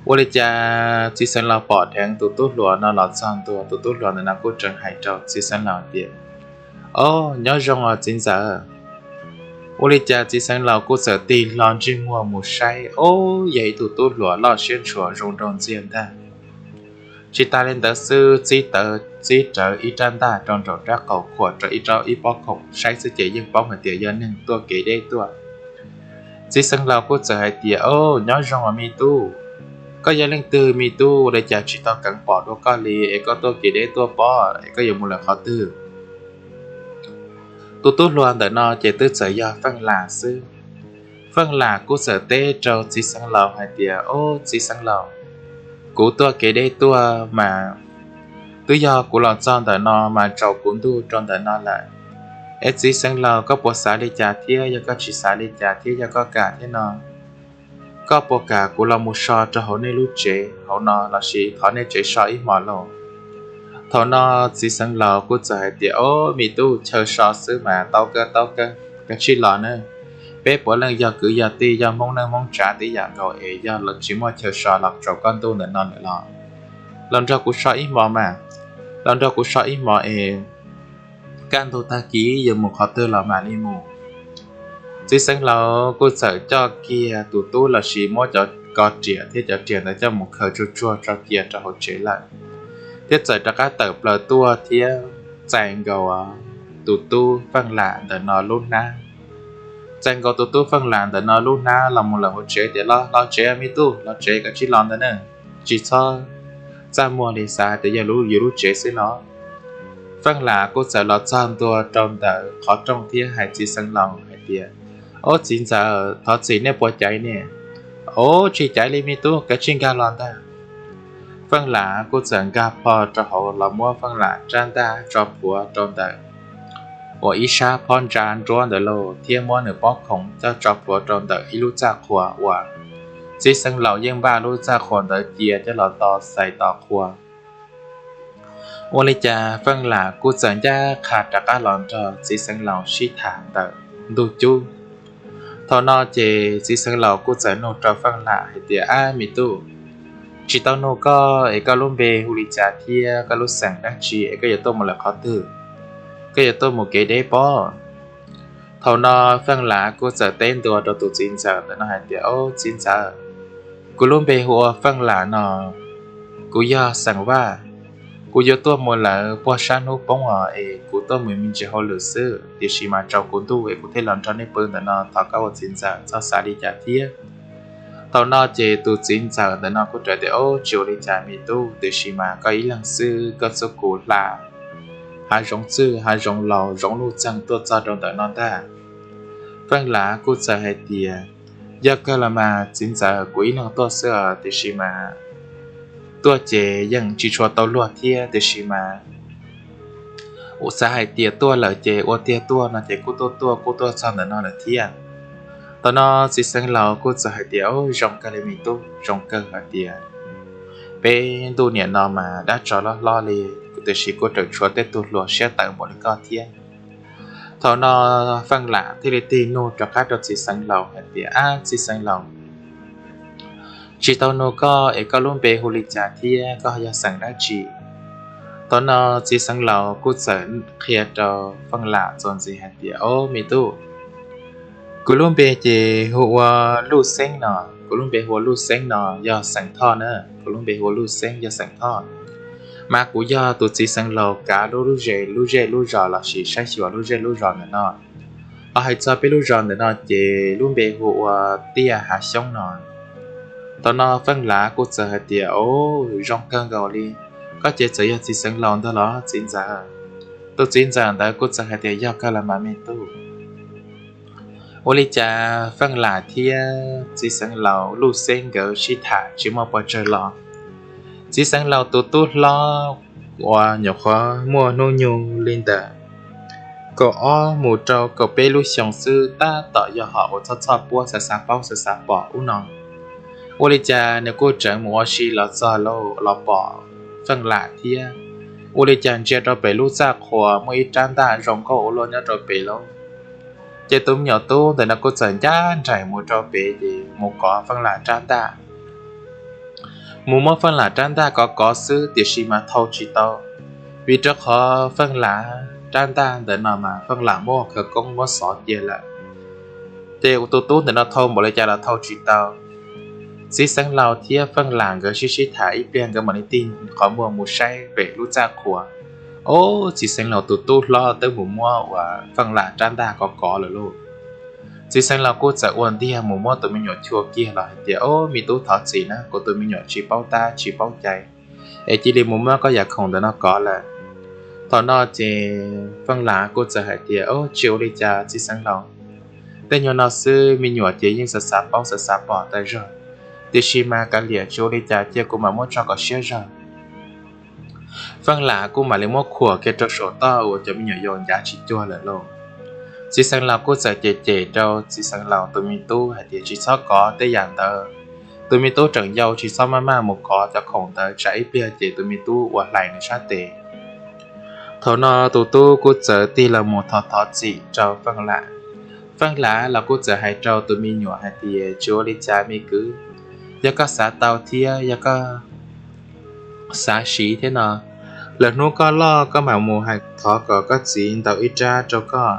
Ua li cas txiv xeev laus pom dheev tus tub hluas no los txog ntua, tus tub hluas ntawm no kuj tseem hais rau txiv xeev laus tias, Ob, nyob zoo os txiv ntxawm. Ua li cas txiv xeev laus kuj txawm tig hlo ntsej muag mus saib, ob, yog ib tug tub hluas loj siab ntshua zoo nraug ntxiag ntag. Tsis tas li ntawd xwb, txib rawv ib rab ntaj rau nraum nrab qaum khuam rau ib rab ib pob khoom saib xwb ces yeej paub hais tias yog neeg tuaj kev deb tuaj. Txiv xeev laus kuj txawm hais tias, Ob, nyob zoo os me tub, koj yog leej twg me tub, ua li cas tsis tau keev pom dua koj li es koj tuaj kev deb tuaj pob es koj yuav mus lawm qhov twg? Tus tub hluas ntawm no ces twb txawm yog Feej Lam xwb. Feej Lam kuj txawm teb rau txiv xeev laus hais tias, Ob, txiv xeev laus, kuv tuaj kev deb tuaj mas twb yog kuv los txog ntawm no mas tsaus kuv ntuj rau ntawm no lawm. Es txiv xeev laus, koj puas xav li cas thiab? Yog koj tsis xav li cas thiab yog koj kam thiab no, koj puas kam kuv los mus so rau hauv nej lub tsev hauv no los sis thov nej tsev so ib hmos lauj? Thaum no txiv xeev laus kuj txawm hais tias, Ob, me tub, chaw so xwb mas tau kawg tau kawg, koj tsij los nawb. Peb puav leej yog kwv yog tij, yog Hmoob neej Hmoob tsav tib yam nkaus es yog los tsis muaj chaw so los tsaus koj ntuj ntawm no lawm los los nrog kuv so ib hmos mas, los nrog kuv so ib hmos es kaj ntug tag kis yuav mus qhov twg los mam li mus. Txiv xeev laus kuj txawm coj kiag tus tub los sis muab cov ko riam thiab cov riam ntawd coj mus khaws tsuag tsuag tso kiag rau hauv tsev lawm, thiab txawm rov qab tawm plaws tuaj thiab txais nkaus tus tub Feej Lam ntawm no lub hnab. Txais nkaus tus tub Feej Lam ntawm no lub hnab los mus lawm hauv tsev tias, Los, los tsev me tub, los tsev, koj tsij los ntawd na, tsis txhob txaj muag li, xav tias yog yus lub tsev xwb no. Feej Lam kuj txawm los txog ntua rau ntawm qhov rooj thiab hais txiv xeev laus hais tias, Ob, txiv ntxawm, thov txim, nej puas caiv ne? Ob, tsis caiv li me tub, koj tsij nkag los ntag. Feej Lam kuj txawm nkag plho rau hauv los muab Feej Lam rab ntaj tso plhuav rau ntawm uas ib sab phab ntsa nruab ntawd lauj, thiab muab nws pob khoom coj tso plhuav rau ntawm ib lub txaj qhua uas txiv xeev laus yeej npaj lub txaj qhua ntawd cia coj los to xais tos qhua. Ua li cas Feej Lam kuj txawm ncaj qha rov qab los nrog txiv xeev laus sib tham ntawm ntug cub. Thaum no ces txiv xeev laus kuj txawm nug rau Feej Lam hais tias, Ab me tub, tsis tau nug koj es koj lub npe hu li cas thiab koj lub xeem dab tsi es koj yuav tuaj mus lawm qhov twg? Koj yuav tuaj mus kev deb pob? Thaum no Feej Lam kuj txawm teb ntua rau tus txiv ntxawm ntawm no hais tias, Ob, txiv ntxawm, kuv lub npe hu ua Feej Lam no, kuv yog xeem Vaj, kuv yuav tuaj mus lawm puag sab hnub poob os es kuv tuaj mus me ntsis hauj lwm xwb, tiam sis mas tsaus kuv ntuj es kuv thiaj los nrog nej pw ntawm no, thov koj ua txiv ntxawm txhob xav li cas thiab. Thaum no ces tus txiv ntxawm ntawm no kuj teb tias, Ob, tsis ua li cas me tub, tiam sis mas koj ib leeg xwb koj txhub kuv hla hav zoov txwj hav zoov laus zoov luj txeeg tuaj txog rau ntawm no ntag. Feej Lam kuj txawm hais tias, Yog kawg los mas txiv ntxawm, kuv ib leeg tuaj xwb os, tiam sis mas tuaj ces yeej tsis tshua tau luag thiab, tiam sis mas xav hais tias tuaj lawm ces ua tiag tuaj no ces kuj tuaj tuaj kuj tuaj txog ntawm no lawm thiab. Thaum no txiv xeev laus kuj txawm hais tias, Ub, zoo kawg li me tub, zoo kawg hais tias peb ntuj niam no mas dab tsov loj hlob li, tiam sis kuj tseem tshuav tej tug hluas siab tawv npaum li koj thiab. Thaum no Feej Lam thiaj li tig nug rov qab rau txiv xeev laus hais tias, Ab, txiv xeev laus, tsis tau nug koj es koj lub npe hu li cas thiab koj yog xeem dab tsi? Thaum no txiv xeev laus kuj txawm qhia rau Feej Lam txuas ntxiv hais tias, Ob, me tub, kuv lub npe ces hu ua Luj Xeeb no, kuv lub npe hu ua Luj Xeeb no, yog xeem Thoj na, kuv lub npe hu ua Luj Xeeb yog xeem Thoj. Mas kuv yog tus txiv xeev laus kav lub, lub zej, lub zej lub zos los sis saib xyuas lub zej lub zos ntawm no. Ho hais txog peb lub zos ntawm no ces lub npe hu ua Tiaj Hav Xyoob no. Thaum no Feej Lam kuj txawm hais tias, Ob, zoo kawg nkaus li, koj ces txawm yog txiv xeev laus ntag los txiv ntxawm? Tus txiv ntxawm ntawd kuj txawm hais tias, Yog kawg los mas me tub. Ua li cas Feej Lam thiab txiv xeev laus Luj Xeeb nkawd sib tham tsis muaj pes tsawg los, txiv xeev laus tus tub hlob uas nyuam qhuav muaj hnub nyoog li ntawm kaum ob mus rau kaum peb lub xyoos xwb, tab tom yog hom uas txhob txhoj puab xav xav paub xav xav pom ub no. Ua li cas nws kuj tseem mus ua si los txog los pom Feej Lam thiab. Ua li cas ntsia rau pem lub txaj qhua muaj ib rab ntaj zoo nkauj ua luaj nyob rau pem lauj. Ces tus me nyuam tub ntawm no kuj txawm ncaj nraim mus rau pem ces mus kov Feej Lam rab ntaj. Mus muab Feej Lam rab ntaj kov kov xwb tiam sis mas thau tsis tau, vim rau qhov Feej Lam rab ntaj ntawm no mas Feej Lam muab khawv koob muab xov cia lawm. Ces tus tub ntawm no thau npaum li cas los thau tsis tau. Txiv xeev laus thiab Feej Lam nkawd sib sib tham ib pliag nkawd mam li tig qhov muag mus saib pem lub txaj qhua. Ob, txiv xeev laus tus tub hlob twb mus muab uas Feej Lam rab ntaj kov kov lawm lauj. Txiv xeev laus kuj txawm ua ntiag mus muab tus me nyuam chua kiag los hais tias, Ob, me tub thov txim na, kuv tus me nyuam tsis paub tab tsis paub cai es cia li mus muab koj yam khoom ntawm no kov lawm. Thaum no ces Feej Lam kuj txawm hais tias, Ob, tsis ua li cas txiv xeev laus, tej nyuag no xwb me nyuam ces yeej xav xav paub xav xav pom tas zog, tiam sis mas kav liam tsis ua li cas, cia kuv mam muab tso kom siab zog. Feej Lam kuj mam li muab khuam kiag rau saum toj uas cov me nyuam yaus ncav tsis cuag lawm lauj. Txiv xeev laus kuj txawm cem cem rau txiv xeev laus tus me tub hais tias tsis txhob kov tej yam ntawd, tus me tub tseem yau tsis txhob maj maj mus kov cov khoom ntawd tsam ib pliag ces tus me tub ua hlais nws sab tes. Thaum no tus tub kuj txawm tig los mus thov thov txim rau Feej Lam. Feej Lam los kuj txawm hais rau tus me nyuam hais tias, Tsis ua li cas me kwv, yog koj xav tau thiab yog koj xav siv thiab no, lwm hnub koj loj koj mam mus hais thov kom koj txiv ntaus ib rab rau koj.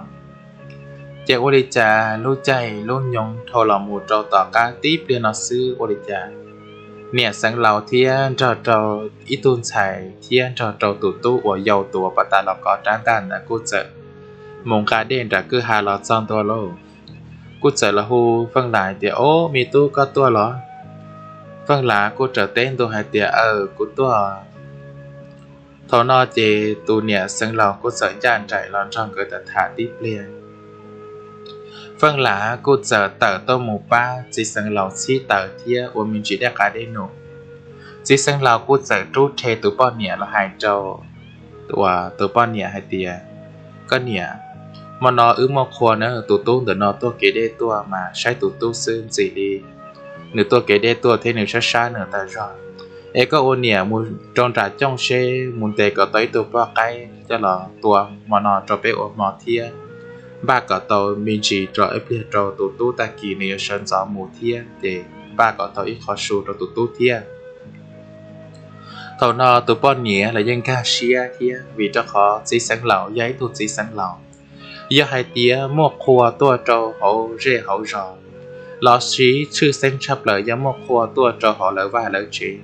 Ces ua li cas lub caij lub nyoog dhau los mus rau tom qab tib pliag no xwb ua li cas niam xeev laus thiab nrog rau ib tug ntxhais thiab nrog rau tus tub uas yau tus uas pom tas los kov rab ntaj ntawd kuj txawm mus nqa dej nram kwj ha los txog ntua lauj. Kuj txawm los hu Feej Lam hais tias, Ob, me tub, koj tuaj los? Feej Lam kuj raws teb ntua hais tias, Aw, kuv tuaj. Thaum no ces tus niam xeev laus kuj txawm ncaj nraim los nrog nkawd tham tham tib pliag. Feej Lam kuj txawm tawm tuaj mus pab txiv xeev laus txhib taws thiab ua me ntsis dej qav dej num. Txiv xeev laus kuj txawm rub rhe tus poj niam los hais rau tus poj niam hais tias, Koj niam, hmo no wb muaj qhua na, tus tub ntawm no tuaj kev dej tuaj mas saib tus tub xwb ntxim li nws tuaj kev dej tuaj thiab nws sab sab nws tas zog. Es koj ua niam mus rau nram cooj seb mus ntes kom tau ib tug poj qaib coj los tua hmo no rau peb ua hmo thiab npaj kom tau me ntsis rau ib pliag rau tus tub tag kis nws yuav sawv ntxov mus thiab ces npaj kom tau ib qho su rau tus tub thiab. Thaum no tus poj niam los yeej nkag siab thiab vim rau qhov txiv xeev laus yog ib tug txiv xeev laus, yog hais tias muaj qhua tuaj rau hauv zej hauv zos los sis tshwj xeeb tshaj plaws yog muaj qhua tuaj rau hauv lawv vaj lawv tsev,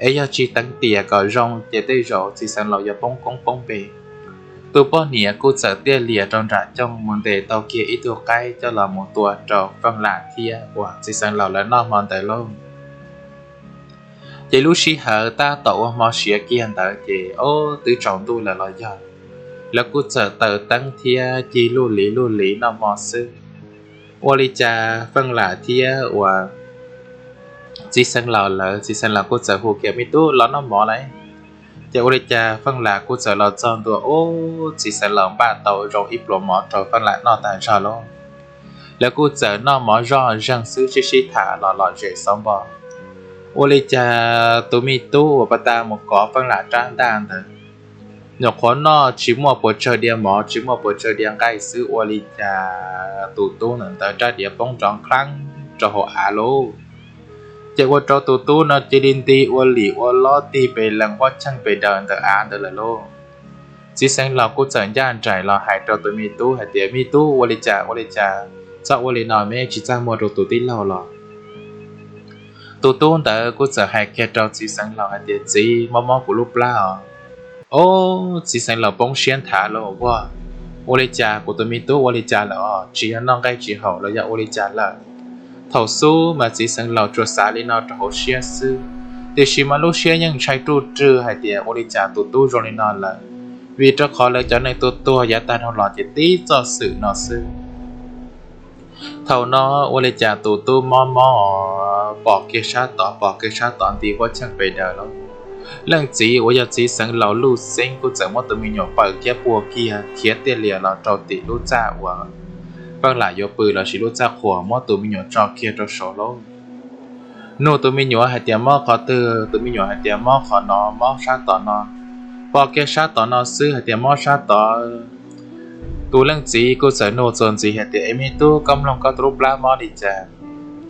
es yog tsis teev tiam kom zoo ces tej zaum txiv xeev laus yuav poob koob poob npe. Tus poj niam kuj txawm tiaj lias rau nram cooj mus ntes tau kiag ib tug qaib coj los mus tua rau Feej Lam thiab uas txiv xeev laus lawv noj hmo ntawd lauj. Ces lub sij hawm tab tom ua hmo siav kiag ntawd ces ob twb tsaus ntuj lawm los yog, lawv kuj txawm taws teeb thiab cig luj liv luj liv noj hmo xwb. Ua li cas Feej Lam thiab uas txiv xeev laus lawm, txiv xeev laus kuj txawm hu kiag, Me tub, los noj mov lauj. Ces ua li cas Feej Lam kuj txawm los txog ntua, ub, txiv xeev laus npaj tau zoo ib pluas mov rau Feej Lam noj tag zog lauj. Lawv kuj txawm noj mov zoj zeeg xwb sib sib tham los lom zem xauv npo. Ua li cas tus me tub uas pas tas mus kov Feej Lam rab ntaj ntawd, nyuam qhuav noj tsis muaj puas tsawg diav mov tsis muaj puas tsawg diav nqaij xwb, ua li cas tus tub ntawm ntawd rab diav poob nrov nqhleeb rau hauv av lauj. Ces ua rau tus tub no cia li nti ua lim ua lob tig pes lees huab cheej pes daws ntawm av ntawd lawm lauj. Txiv xeev laus kuj txawm ncaj nraim los hais rau tus me tub hais tias, Me tub, ua li cas ua li cas, txhob ua li no, me tsis txaj muag rau tus tij laug los? Tus tub ntawd kuj txawm hais kiag rau txiv xeev laus hais tias, Txiv, mob mob kuv lub plab os. Ob, txiv xeev laus poob siab nthav lauj, Ua, ua li cas kuv tus me tub ua li cas lawm os? Tsis yog noj nqaij tsis haum los yog ua li cas lawm? Thaum xub mas txiv xeev laus tsuas xav li no rau hauv siab xwb, tiam sis mas lub siab yeej ntshai ruj rwg hais tias ua li cas tus tub zoo li no lawm, vim rau qhov lawv cov neeg tuag tuag yav tag dhau los ces tib txoj xwm no xwb. Thaum no ua li cas tus tub mob mob pom kiag sab tod, pom kiag sab tod nti huab cheej pes daws lauj. Leej txiv uas yog txiv xeev laus luj xeeb kuj txawm muab tus me nyuam pawm kiag puag kiag khiav tiaj lias los rau tim lub txaj uas Feej Lam yuav pw lossis lub txaj qhuas, muab tus me nyuam tso kiag rau saud lauj. Nug tus me nyuam hais tias mob qhov twg, tus me nyuam hais tias mob qhov no, mob sab tom no. Pom kiag sab tom no xwb hais tias mob sab tod. Tus leej txiv kuj txawm nug txuas ntxiv hais tias, Es me tub, koj mloog koj tus lub plab mob li cas?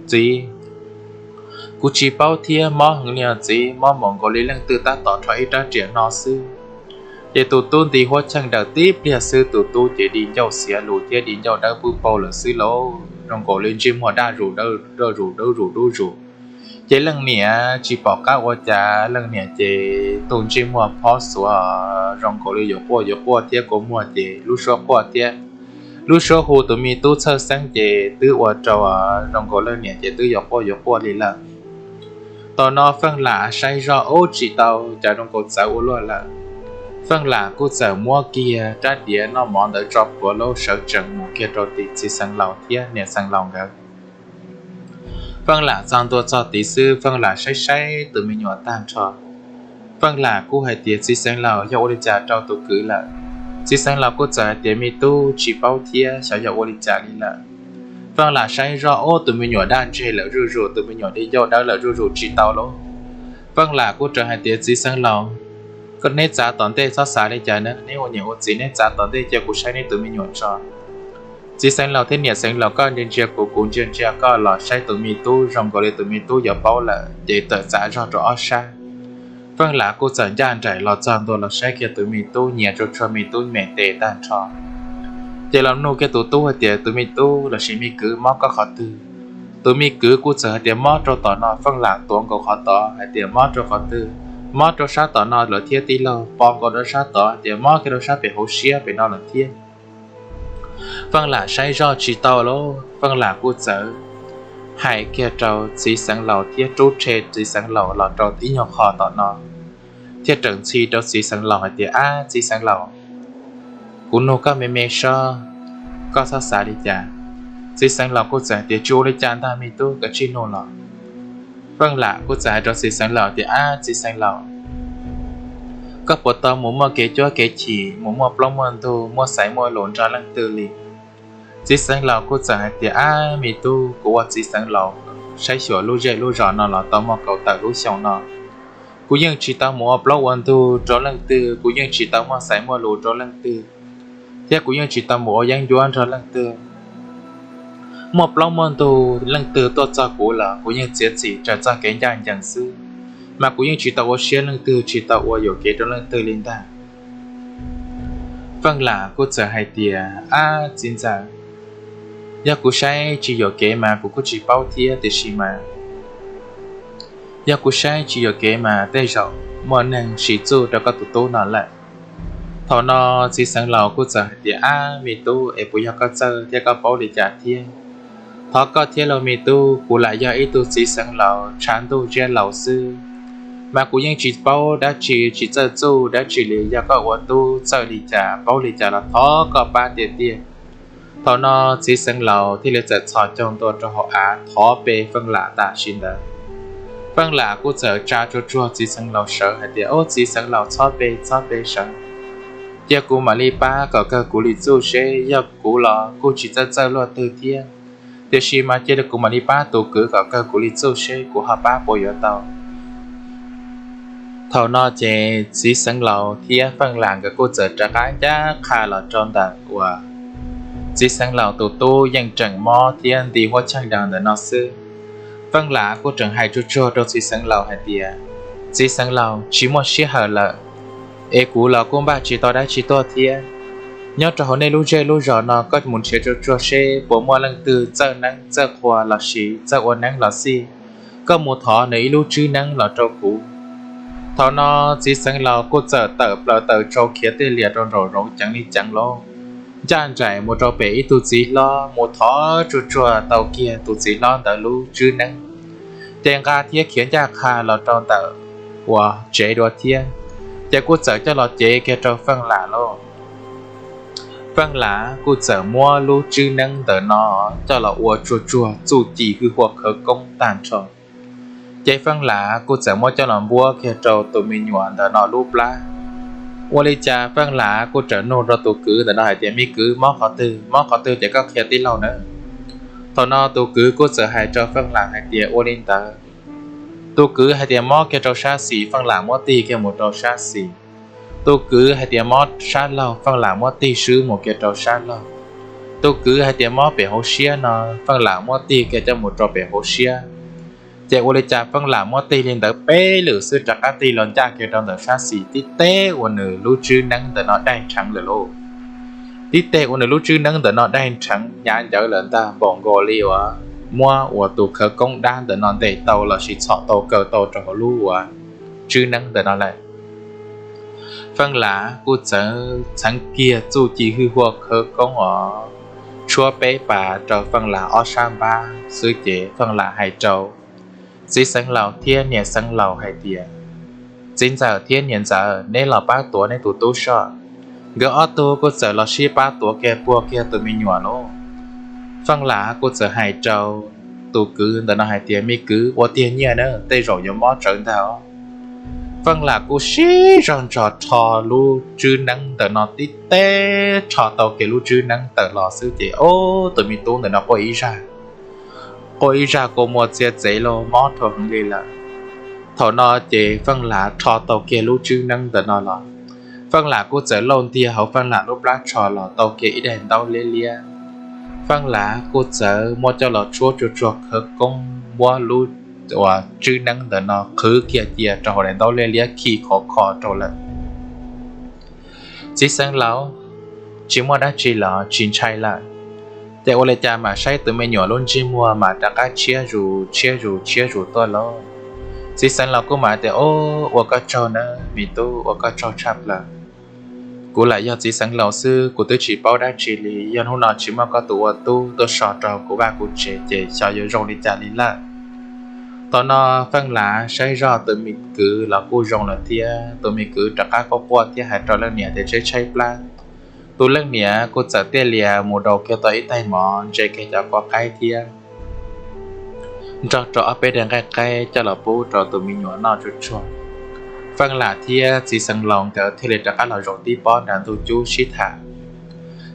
Txiv, kuv tsis paub thiab, mob heev li os txiv, mob npaum nkaus li leej twg tab tom rho ib rab riam no xwb. Ces tus tub nti huab cheej daws tib pliag xwb tus tub ces di ncauj xiav lus thiab di ncauj dawb pwb paug lawm xwb lauj, zoo nkaus li ntsej muag daj zus dawb zus dub zus. Ces leej niam tsis pom qab ua cas, leej niam ces tus ntsej muag phob xuav zoo nkaus li yuav quaj yuav quaj thiab, kua muag ces lub suab quaj thiab. Lub suab hu tus me tub txhawj xeeb ces twb ua rau zoo nkaus leej niam ces twb yuav quaj yuav quaj li lawm. Thaum no Feej Lam saib zoj ub tsis tau, cas zoo nkaus txawv ua luaj lawm. Feej Lam kuj txawm muab kiag rab diav noj mov ntawd tso plhuav lauj, sawv tsees mus kiag rau tim txiv xeev laus thiab niam xeev laus nkawd. Feej Lam txog ntua txog tid xwb Feej Lam saib saib tus me nyuam tag nrho. Feej Lam kuj hais tias, Txiv xeev laus, yog ua li cas rau tus kwv lawm? Txiv xeev laus kuj txawm hais tias, Me tub, tsis paub thiab, xyov yog ua li cas li lawm. Feej Lam saib zoj ub tus me nyuam daj ntseg lawm zuj zus, tus me nyuam di ncauj dawb lawm zuj zus tsis tau lauj. Feej Lam kuj txawm hais tias, Txiv xeev laus, koj neb txav tom ntej txhob xav li cas na, neb ua niam ua txiv neb txav tom ntej cia kuv saib neb tus me nyuam tso. Txiv xeev laus thiab niam xeev laus koj ntsia ntsia kuv, kuv ntsia ntsia koj los saib tus me tub zoo nkaus li tus me tub yuav paub lawm ces txawm txav zog rau ob sab. Feej Lam kuj txawm ncaj nraim los txog ntua los saib kiag tus me tub, nyias tsuag tsuag me tub me tes tag nrho. Ces los nug kiag tus tub hais tias, Tus me tub lossis me kwv, mob koj qhov twg? Tus me kwv kuj txawm hais tias, Mob rau tom no. Feej Lam tuav nkaus qhov tod hais tias, Mob rau qhov twg? Mob rau sab tom no lawm thiab tij laug, pom nkaus rau sab tod hais tias mob kiag rau sab pem hauv siab pem no lawm thiab. Feej Lam saib zoj tsis tau lauj, Feej Lam kuj txawm hais kiag rau txiv xeev laus thiab rub rhe txiv xeev laus los rau ib nyuag qho tom no, thiaj rawm ntxhi rau txiv xeev laus hais tias, Ab txiv xeev laus, kuv nug koj me me seb, koj txhob xav li cas. Txiv xeev laus kuj txawm hais tias, Tsis ua li cas ntag me tub, koj tsij nug los. Feej Lam kuj txawm hais rau txiv xeev laus tias, Ab txiv xeev laus, koj puas tau mus muaj kev cuab kev chim, mus muaj plaub muaj ntug, muaj xaiv muaj lus nrog leej twg li? Txiv xeev laus kuj txawm hais tias, Ab me tub, kuv ua txiv xeev laus saib xyuas lub zej lub zos no los tau muaj kaum tawm lub xyoo no. Kuv yeej tsis tau mus ua plaub ua ntug rau leej twg, kuv yeej tsis tau muaj xaiv muaj lus rau leej twg, thiab kuv yeej tsis tau mus ua yeeb ncuab nrog leej twg. Muaj plaub muaj ntug leej twg tuaj txog kuv los kuv yeej txiav txim raws txoj kev ncaj ncees xwb, mas kuv yeej tsis tau ua siab leej twg, tsis tau ua yuam kev rau leej twg li ntag. Feej Lam kuj txawm hais tias, Ab txiv ntxawm, yog kuv saib tsis yuam kev mas kuv kuj tsis paub thiab, tiam sis mas yog kuv saib tsis yuam kev mas tej zaum muaj neeg sim txuj rau koj tus tub no lawm. Thaum no txiv xeev laus kuj txawm hais tias, Ab me tub, es puas yog koj txawj thiab koj paub li cas thiab? Thov koj thiab lauj me tub, kuv lam yog ib tug txiv xeev laus tshav ntuj ziab laus xwb, mas kuv yeej tsis paub dab tsi, tsis txawj txuj dab tsi li. Yog koj ua tub txawj li cas paub li cas los thov koj pab tiag tiag. Thaum no txiv xeev laus thiaj li txawm txhos caug ntua rau hauv av thov pe Feej Lam tam sim ntawd. Feej Lam kuj txawm tsa tsuag tsuag txiv xeev laus sawv hais tias, Ub, txiv xeev laus, txhob pe, txhob pe sawv. Cia kuv mam li pab kom kawg kuv li txuj seb, yog kuv los kuj tsis txawj txawj luaj twg thiab, tiam sis mas cia kuv mam li pab tus kwv kom kawg kuv li txuj seb kuv ho pab puas yuav tau. Thaum no ces txiv xeev laus thiab Feej Lam nkawd kuj txawm rov qab ncaj qha los rau ntawm uas txiv xeev laus tus tub yeej tseem mob thiab nti huab cheej daws ntawm no xwb. Feej Lam kuj tseem hais tsuag tsuag rau txiv xeev laus hais tias, Txiv xeev laus, tsis muaj sij hawm lawm, es kuv los kuj npaj tsis tau dab tsi tuaj thiab. Nyob rau hauv nej lub zej lub zos no koj mus nrhiav tsuag tsuag seb puas muaj leej twg txawj neeb txawj qhua los sis txawj ua neeb los xij, koj mus thov nws ib lub tswb neeb los rau kuv. Thaum no txiv xeev laus kuj txawm tawm plaws tawm tsau khiav tij lias rau nraum zoov ceev li ceev lauj, ncaj nraim mus rau pem ib tug txiv hlob mus thov tsuag tsuag tau kiag tus txiv hlob ntawd lub tswb neeb, ces nqa thiab khiav ncaj qha los rau ntawm uas tsev dua thiab, ces kuj txawm coj los cev kiag rau Feej Lam lauj. Feej Lam kuj txawm muab lub tswb neeb ntawm no coj los ua tsuag tsuag txuj ci hwj huaj khawv koob tag nrho. Ces Feej Lam kuj txawm muab coj los npuab kiag rau tus me nyuam ntawm no lub plab. Ua li cas Feej Lam kuj txawm nug rau tus kwv ntawm no hais tias, Me kwv, mob qhov twg? Mob qhov twg ces koj qhia tij laug nawb. Thaum no tus kwv kuj txawm hais rau Feej Lam hais tias, Ua li ntawd. Tus kwv hais tias mob kiag rau sab xis, Feej Lam muab tig kiag mus rau sab xis. Tus kwv hais tias mob sab laug, Feej Lam muab tig swb mus kiag rau sab laug. Tus kwv hais tias mob pem hauv siab no, Feej Lam muab tig kiag coj mus rau pem hauv siab. Ces ua li cas Feej Lam muab tig li ntawd peb lwm xwb rov qab tig los ncaj kiag rau ntawm sab xis tib teb ua nws lub tswb neeb ntawm no daig nrheev lawm lauj. Tib teg ua nws lub tswb neeb ntawm no daig nrheev hnyav ncawv lawm ntag, npaum nkaus li uas muab uas tus khawv koob dab ntawm no ntes tau los sis txhom tau kaw tau rau hauv lub uas tswb neeb ntawm no lawm. Feej Lam kuj txawm txheev kiag txuj ci hwj huaj khawv koob os, tshuab peb pas rau Feej Lam ob sab npab xwb ces Feej Lam hais rau txiv xeev laus thiab niam xeev laus hais tias, Txiv ntxawm thiab niam ntxawm, neb los pab tuav neb tus tub soj. Nkawd ob tug kuj txawm los sib pab tuav kiag puag kiag tus me nyuam lauj. Feej Lam kuj txawm hais rau tus kwv ntawm no hais tias, Me kwv, ua tiag nyiaj na, tej zaum yuav mob tsawv ntag os. Feej Lam kuj sib zog nrog rho lub tswb neeb ntawm no tib teb, rho tau kiag lub tswb neeb tawm los xwb ces, Ob, tus me tub ntawm no quaj ib zaj, quaj ib zaj kua muag txia txev los mob dhau heev li lawm. Thaum no ces Feej Lam rho tau kiag lub tswb neeb ntawm no los, Feej Lam kuj txawm lauj ntiag hauv Feej Lam lub plab tsho los tau kiag ib daim ntaub liab liab. Feej Lam kuj txawm muab coj los tshuab tsuag tsuag khawv koob, muab lub uas tswb neeb ntawm no qhwv kiag cia rau hauv daim ntaub liab liab khi khov kho rau lawm. Txiv xeev laus, tsis muaj dab tsi los tsis ntshai lawm. Ces ua li cas mam saib tus me nyuam lub ntsej muag mas rov qab tshiab zus tshiab zus tshiab zus tuaj lauj. Txiv xeev laus kuj mam tias, Ob, ua koj tsaug nawb me tub, ua koj tsaug tshaj plaws. Kuv lam yog txiv xeev laus xwb, kuv twb tsis paub dab tsi li. Yog hnub no tsis muaj koj tus ua tub tuaj so rau kuv vaj kuv tsev ces xyov yuav zoo li cas li lawm. Thaum no Feej Lam saib zoj tus me kwv los kuj zoo lawm thiab. Tus me kwv rov qab quaj quaj thiab hais rau leej niam tias tshaib tshaib plab. Tus leej niam kuj txawm tij lias mus daus kiag tau ib tais mov ntse kiag cov kua qaib thiab nrog rau ob peb daim nqaij qaib coj los pub rau tus me nyuam noj tsuag tsuag. Feej Lam thiab txiv xeev laus nkawd thiaj li rov qab los zaum tib pob nram ntug cub sib tham.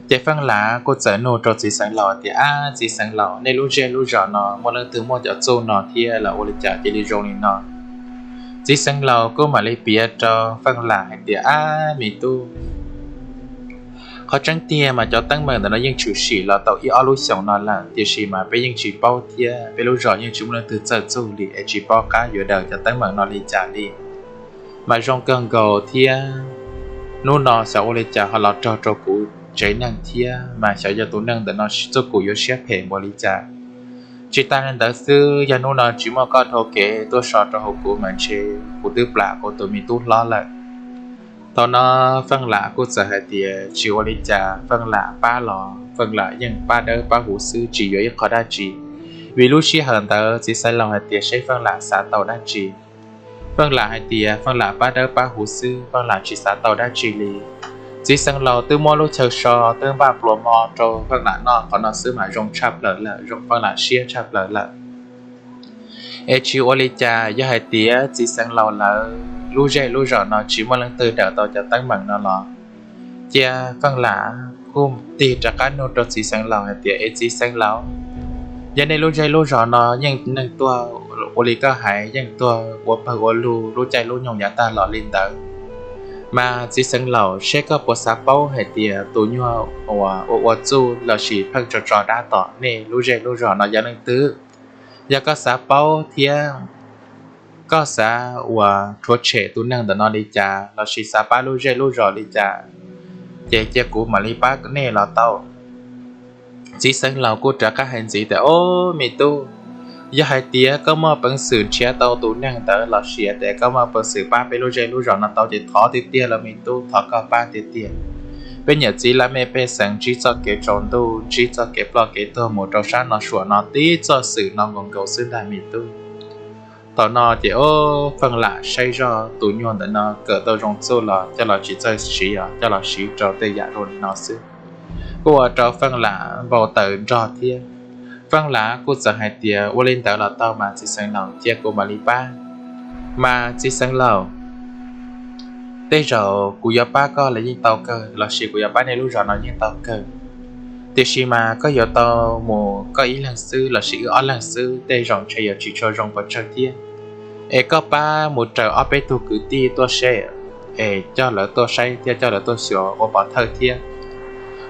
Ces Feej Lam kuj txawm nug rau txiv xeev laus tias, Ab, txiv xeev laus, nej lub zej lub zos no muaj leej twg muaj cov txuj no thiab los ua li cas cia li zoo li no? Txiv xeev laus kuj mam li piav rau Feej Lam hais tias, Ab, me tub, qhov tseeb tiag mas cov teeb meem ntawm no yeej tshwm sim los tau ib ob lub xyoos no lawm, tiam sis mas peb yeej tsis paub thiab peb lub zos yeej tsis muaj leej twg txawj txuj li es tsis paub qab yuav daws cov teeb meem no li cas li. Mas zoo kawg nkaus thiab, hnub no xyov ua li cas ho los raug rau kuv tsev neeg thiab, mas xyov yog tus neeg ntawm no txuj kum yuav siab phem npaum li cas. Tsis tas li ntawd xwb, yog hnub no tsis muaj koj dhau kev tuaj so rau hauv kuv mas ntshe kuv twb plam kuv tus me tub hlob lawm. Thaum no Feej Lam kuj txawm hais tias tsis ua li cas, Feej Lam pab los Feej Lam yeej pab dawb pab huv xwb, tsis yuav ib qho dab tsi. Vim lub sij hawm ntawd txiv xeev laus hais tias seb Feej Lam xav tau dab tsi. Feej Lam hais tias Feej Lam pab dawb pab huv xwb, Feej Lam tsis xav tau dab tsi li. Txiv xeev laus twb muab lub chaw so twb npaj pluas hmo rau Feej Lam noj, qhov no xwb mas zoo tshaj plaws lawm, zoo Feej Lam siab tshaj plaws lawm. Es tsis ua li cas, yog hais tias txiv xeev laus lawv lub zej lub zos no tsis muaj leej twg daws tau cov teeb meem no los cia Feej Lam kuj tig rov qab nug rau txiv xeev laus hais tias, es txiv xeev laus, yog nej lub zej lub zos no yeej neeg tuag ua li koj hais, yeej tuag ua pawg ua lug lub caij lub nyoog yav tag los li ntawd, mas txiv xeev laus, seb koj puas xav paub hais tias tus nyuag uas ua ua txuj lossis pheej tso tso dab tom nej lub zej lub zos no yog leej twg? Yog koj xav paub thiab koj xav uas rhuav tshem tus neeg ntawm no li cas lossis xav pab lub zej lub zos li cas, ces cia kuv mam li pab nej los tau. Txiv xeev laus kuj rov qab hais ntxiv tias, o, me tub, yog hais tias koj muaj peev xwm nrhiav tau tus neeg ntawd lossis tias koj muaj peev xwm pab peb lub zej lub zos no tau ces thov tiag tiag los me tub, thov koj pab tiag tiag. Peb niam txiv laj mej pej xeem ntsib txoj kev tsaus ntuj, ntsib txoj kev ploj kev tuag mus rau sab no suam no tib txoj xwm no nkaus nkaus xwb ntag me tub. Thaum no ces, o, Feej Lam saib zoj tus nyuag ntawm no kawm tau zoo txuj los coj los tsis txawj siv os, coj los siv rau tej yam zoo li no xwb, kuj ua rau Feej Lam npau taws nrog thiab. Feej Lam kuj txawm hais tias, ua li ntawd los tau mas txiv xeev laus, cia kuv mam li pab. Mas txiv xeev laus, tej zaum kuv yuav pab koj los yeej tau kawg, lossis kuv yuav pab nej lub zos no yeej tau kawg, tiam sis mas koj yuav tau mus koj ib leeg xwb lossis wb ob leeg xwb, tej zaum ntshe yuav tsis tshua zoo pes tsawg thiab. Es koj pab mus raws ob peb tug kwv tij tuaj seb, es coj lawv tuaj saib thiab coj lawv tuaj xyuas ua pov thawj thiab.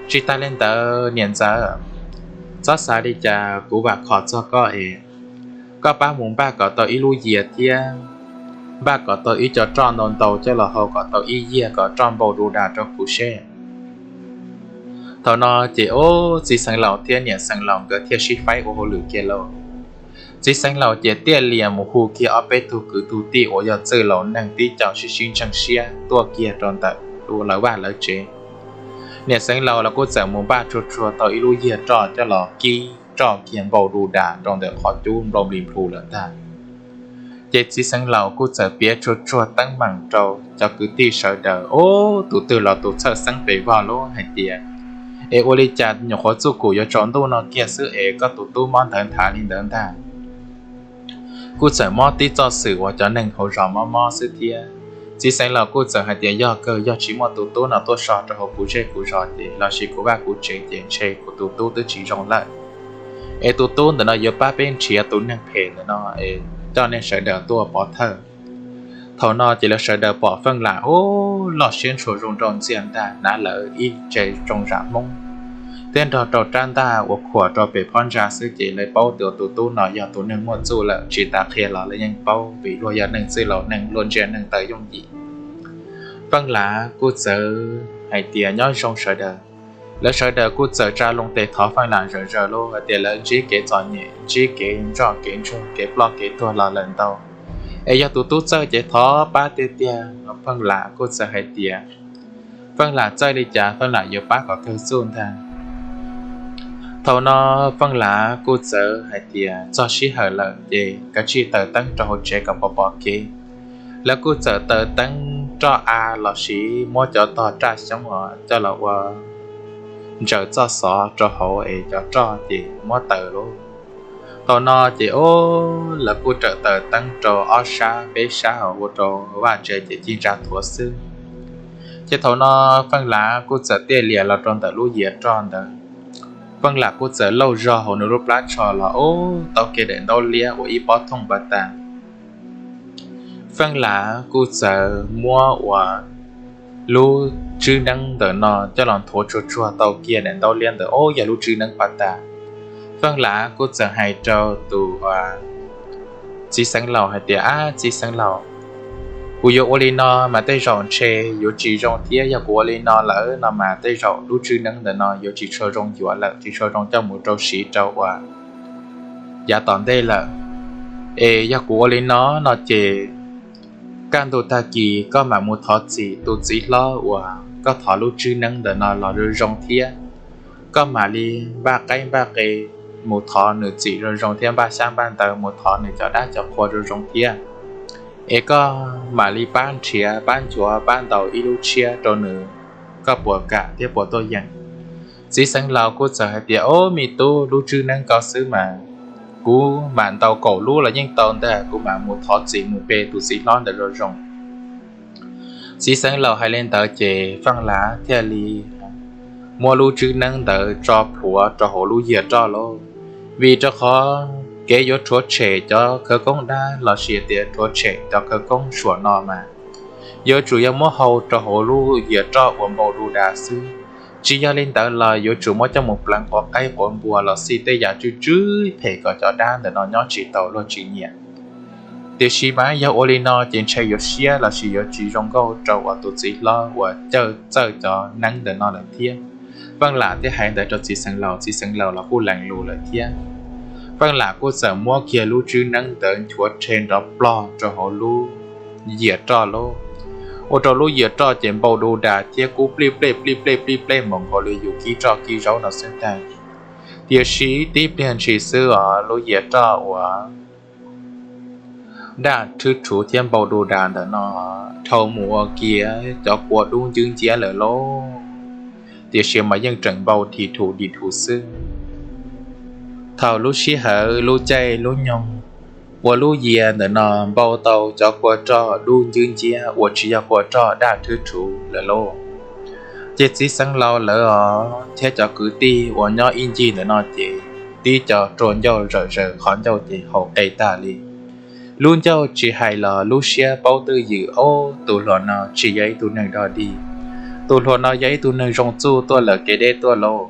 Tsis tas li ntawd niam ntxawm, txhob xav li cas, kuv vam khom txog koj es koj pab mus npaj kom tau ib lub yias thiab npaj kom tau ib co roj ntau ntau coj los hau kom tau ib yias kom roj npau du das rau kuv seb. Thaum no ces, o, txiv xeev laus thiab niam xeev laus nkawd thiaj sib faib ua hauj lwm kiag lauj. Txiv xeev laus ces tiaj lias mus hu kiag ob peb tug kwv tug tij uas yog txwj laus neeg tib co sib sib ntseeg siab tuaj kiag rau ntawm lawv vaj lawv tsev. Niam xeev laus los kuj txawm mus npaj tsuag tsuag tau ib lub yias roj coj los kib roj kiag npau du das rau ntawm qhov cub npau nplis nplhus lawm ntag. Ces txiv xeev laus kuj txawm piav tsuag tsuag teeb meem rau cov kwv tij sawv daws, ub, tus twg los tus txhawj xeeb pes vog lub hais tias, es ua li cas nyuam qhuav txuj kum yuav tsaus ntuj no kiag xwb es koj tus tub mob ntawd nthav li ntawd ntag. Kuj txawm mob tib txoj xwm uas cov neeg hauv zos mob mob xwb thiab. Txiv xeev laus kuj txawm hais tias yog kawg, yog tsis muaj tus tub no tuaj so rau hauv kuv zej kuv zos ces lossis kuv vaj kuv tsev ces ntshe kuv tus tub twb tsis zoo lawm. Es tus tub ntawm no yuav pab peb nrhiav tus neeg phem ntawm no es coj nej sawv daws tuaj pov thawj. Thaum no ces lawv sawv daws pom Feej Lam, ub, loj siab ntshua zoo nraug ntxiag ntag, hnav lawv ib ce tsoo zam Hmoob thiab nrog rau rab ntaj uas khuam rau pem phab ntsa xwb ces lawv paub tias tus tub no yog tus neeg muaj txuj lawm, tsis tas qhia los lawv yeej paub vim luag yog neeg txwj laus neeg, luag ntsia neeg tawv yooj yim. Feej Lam kuj txawm hais tias nyob zoo sawv daws. Lawv sawv daws kuj txawm tsa loo tes thov Feej Lam zawm zaws lub hais tias lawv ntsib kev txom nyem, ntsib kev ntsoj kev ntsuag, kev ploj kev tuag los lawm ntau, es yog tus tub txawj ces thov pab tiag tiag. Feej Lam kuj txawm hais tias Feej Lam txawj li cas Feej Lam yuav pab kom kawg txuj ntag. Thaum no Feej Lam kuj txawm hais tias txog sij hawm lawm ces kav tsij taws teeb rau hauv tsev kom pom pom kev. Lawv kuj txawm taws teeb roj av lossis muab cov tog raj xyoob os coj los ua ntsaws txoj xov rau hauv es cov roj ces muab taws lauj. Thaum no ces, o, lawv kuj rawm taws teeb rau ob sab peb sab ua rau vaj tsev ces ci ntsa thuav xwb. Ces thaum no Feej Lam kuj txawm tiaj lias los rau ntawm lub yias roj ntawd. Feej Lam kuj txawm lauj zog hauv nws lub plab tsho los, ub, tau kiag daim ntaub liab ua ib pob thooj pas tas. Feej Lam kuj txawm muab uas lub tswb neeb ntawm no coj los nthuav tsuag tsuag tau kiag daim ntaub liab ntawd, ub, yog lub tswb neeb pas tas. Feej Lam kuj txawm hais rau tus txiv xeev laus hais tias, ab, txiv xeev laus, kuv yuav ua li no mas tej zaum ntshe yuav tsis zoo thiab, yog kuv ua li no lawm no mas tej zaum lub tswb neeb ntawm no yuav tsis tshua zoo yuav lawm, tsis tshua zoo coj mus rau siv rau uas yav tom ntej lawm. Es yog kuv ua li no no ces kaj ntug tag kis koj mam mus thov txim tus txiv hlob uas koj thov lub tswb neeb ntawm no los zoo zoo thiab. Koj mam li npaj qaib npaj qe mus thov nws txim zoo zoo thiab npaj xyab npaj ntawv mus thov nws cov dab cov qhua zoo zoo thiab. Es koj mam li pab nrhiav pab nchuav pab ntaus ib lub tshiab rau nws, koj puas kam thiab puas tuaj yeem? Txiv xeev laus kuj txawm hais tias, ob, me tub, lub tswb neeb ko xwb mas Kuv mam ntaus kaum lub los yeej tau ntag, kuv mam mus thov txim mus pe tus txiv hlob ntawd zoo zoo. Txiv xeev laus hais li ntawd ces Feej Lam thiaj li muab lub tswb neeb ntawd tso plhuav rau hauv lub yias roj lauj. Vim rau qhov kev yuav rhuav tshem cov khawv koob dab los sis tias rhuav tshem cov khawv koob suam no mas yuav tsum yog muab hau rau hauv lub yias roj uas npau du das xwb. Tsis yog li ntawd los yuav tsum muab coj mus pleev quav qaib quav npua los xij tej yam tsw tsw phem kom cov dab ntawm no nyob tsis tau luag tsis nyiam. Tiam sis mas yog ua li no ces ntshe yuav siab los sis yuav tsis zoo nkauj rau uas tus txiv hlob uas cawj txawj cov neeb ntawm no lawm thiab. Feej Lam thiaj hais ntawd rau txiv xeev laus, txiv xeev laus los kuj lees lus lawm thiab. Feej Lam kuj txawm muab kiag lub tswb neeb ntawd nchuav rhe nrov plog rau hauv lub yias roj lauj. Ua rau lub yias roj ces npau du das thiab kub plij plej plij plej plij plej mus nkaus li yus kib roj kib zaub no xwb ntag. Tiam sis tib pliag ntshis xwb os, lub yias roj uas daj rhwb rhuv thiab npau du das ntawm no dhau mus ua kiag cov kua dub ncwb nciab lawm lauj. Tiam sis mas yeej tseem npau dhi dhus dhi dhus xwb. Thaum lub sij hawm lub caij lub nyoog uas lub yias ntawm no npau tau cov kua roj dub ncwb nciab uas tsis yog kua roj daj rhwb rhuv lawm lauj, ces txiv xeev laus lawv os thiab cov kwv tij uas nyob ib ncig ntawm no ces tib co rua ncauj zawm zaws qhov ncauj ces haus qe tag li. Lub ncauj tsis hais los lub siab paub twj ywm, ob, tus hluas no tsis yog ib tug neeg dog dig. Tus hluas no yog ib tug neeg zoo txuj tuaj lawm kev deb tuaj lauj.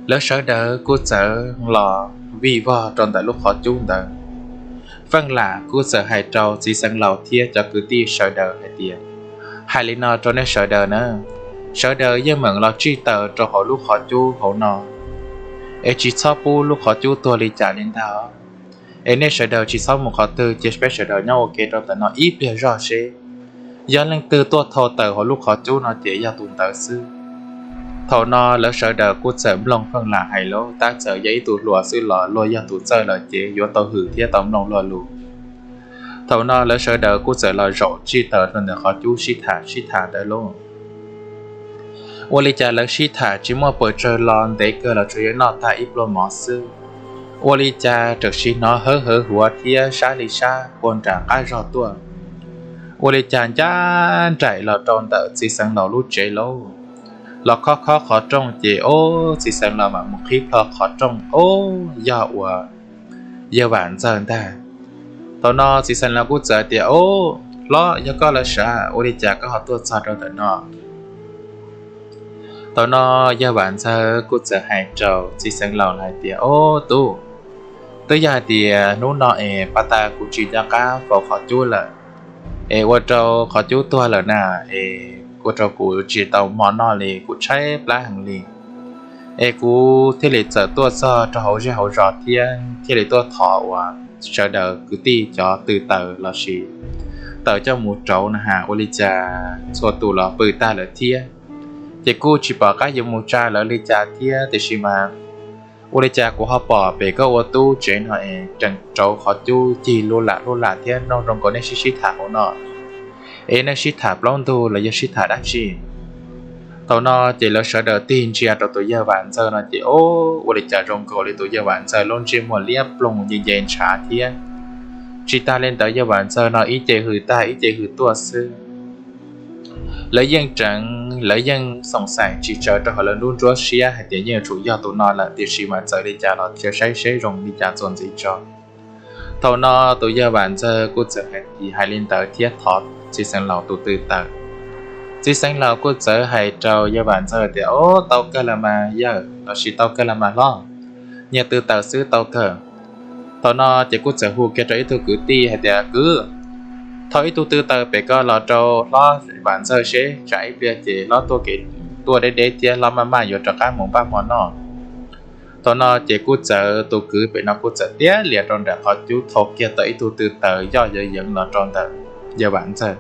Lawv sawv daws kuj txawm los vij vog rau ntawm lub qhov cub ntawd. Feej Lam kuj txawm hais rau txiv xeev laus thiab cov kwv tij sawv daws hais tias, hais li no rau nej sawv daws na, sawv daws yeej meem los tsij taws rau hauv lub qhov cub hauv no, es tsis txhob pub lub qhov cub tuag li cas li ntag. Es nej sawv daws tsis txhob mus qhov twg, cia peb sawv daws nyob ua ke rau ntawm no ib pliag zog seb yog leej twg tuaj thau taws hauv lub qhov cub no ces yog tus ntawd xwb. Thaum no lawv sawv daws kuj txawm mloog Feej Lam hais lauj, tab txawm yog ib tug hluas xwb los luag yog tus txawj lawm ces yuav tau hwm thiab tau mloog luag lus. Thaum no lawv sawv daws kuj txawm los zaum tsij taws rau ntawm qhov cub sib tham sib tham ntawd lauj. Ua li cas lawv sib tham tsis muaj pes tsawg los ntev kawg los tsuas yog noj tag ib pluag mov xwb. Ua li cas txawm sim hnov hawv hawv huav thiab sab li sab puag nram qab zog tuaj. Ua li cas ncaj nraim los rau ntawm txiv xeev laus lub tsev lauj. Los khob khob qhov rooj ces ob, txiv xeev laus mam mus qhib plho qhov rooj, ob, yog uas yawg Vam Ntxawg ntag. Thaum no txiv xeev laus kuj txawm tias, ob, hlob, yog koj los sav, ua li cas koj ho tuaj txog rau ntawm no? Thaum no yawg Vam Ntxawg kuj txawm hais rau txiv xeev laus hais tias, ob, tub, twb yog hais tias hnub no es pas tas kuv tsis nco qab faus qhov cub lawm, es ua rau qhov cub tuag lawm na, es ua rau kuv tsis tau hmo noj li, kuv tshaib plab heev li. Es kuv thiaj li txawm tuaj txog rau hauv zej hauv zos thiab thiaj li tuaj thov uas sawv daws kwv tij cov tw taws los sis taws coj mus rauv na has, ua li cas txhua tus los pw tag lawm thiab, ces kuj tsis pom qab yuav mus tsa lawv li cas thiab, tiam sis mas ua li cas kuv ho pom pem koj ua tub tsev no es tseem rauv qhov cub cig lub lam lub lam thiab mloog zoo nkaus nej sib sib tham hauv no. Es nej sib tham plaub ntug los yog sib tham dab tsi? Thaum no ces lawv sawv daws tig ntsia rau tus yawg Vam Ntxawg no ces, o, ua li cas zoo nkaus li tus yawg Vam Ntxawg lub ntsej muag liab ploog nce nce ntshav thiab. Tsis tas li ntawd yawg Vam Ntxawg no ib ce hws tag ib ce hws tuaj xwb. Lawv yeej tseev, lawv yeej xoom xaim tsis tsawg rau hauv lawv lub nruab siab hais tias yeej yuav tsum yog tus no lawm, tiam sis mas txawm li cas los cia saib seb zoo li cas txuas ntxiv tso. Thaum no tus yawg Vam Ntxawg kuj txawm hais li ntawd thiab thov txiv xeev laus tus tw taws. Txiv xeev laus kuj txawm hais rau yawg Vam Ntxawg tias, o, tau kawg los mas yawg, los sis tau kawg los mas hlob, nyias tw taws xwb tau kawg. Thaum no ces kuj txawm hu kiag rau ib tug kwv tij hais tias, kwv, thauj ib tug tw taws pem ko los rau hlob Vam Ntxawg seb tsam ib pliag ces hlob tuaj kev tuaj deb deb thiab hlob maj maj yuav rov qab mus npaj hmo noj. Thaum no ces kuj txawm tus kwv pem no kuj txawm tiab lias rau nram qhov cub thau kiag tau ib tug tw taws yoj yeev yeev los rau ntawm yawg Vam Ntxawg.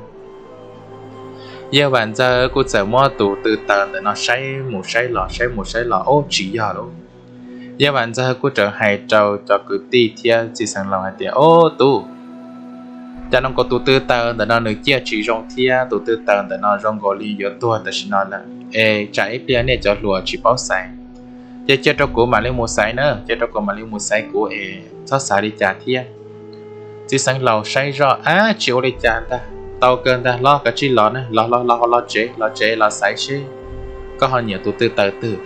Yawg Vam Ntxawg kuj txawm muab tus tw taws ntawm no saib mus saib los saib mus saib los, o, tsis yog lauj. Yawg Vam Ntxawg kuj txawm hais rau cov kwv tij thiab txiv xeev laus hais tias, o, tub, cas no nkaus tus tw taws ntawm no nws ciaj tsis zoo thiab tus tw taws ntawm no zoo nkaus li yuav tuag tam sim no lawm, es tsam ib pliag nej cov hluas tsis paub xaiv, Ces cia rau kuv mam li mus xaiv na, cia rau kuv mam li mus xaiv kuv es txhob xav li cas thiab. Txiv xeev laus saib zoj, ab, tsis ua li cas ntag, tau kawg ntag, hlob, koj tsij los na, los los los los tsev, los tsev los xaiv seb koj ho nyiam tus twg tawg twg.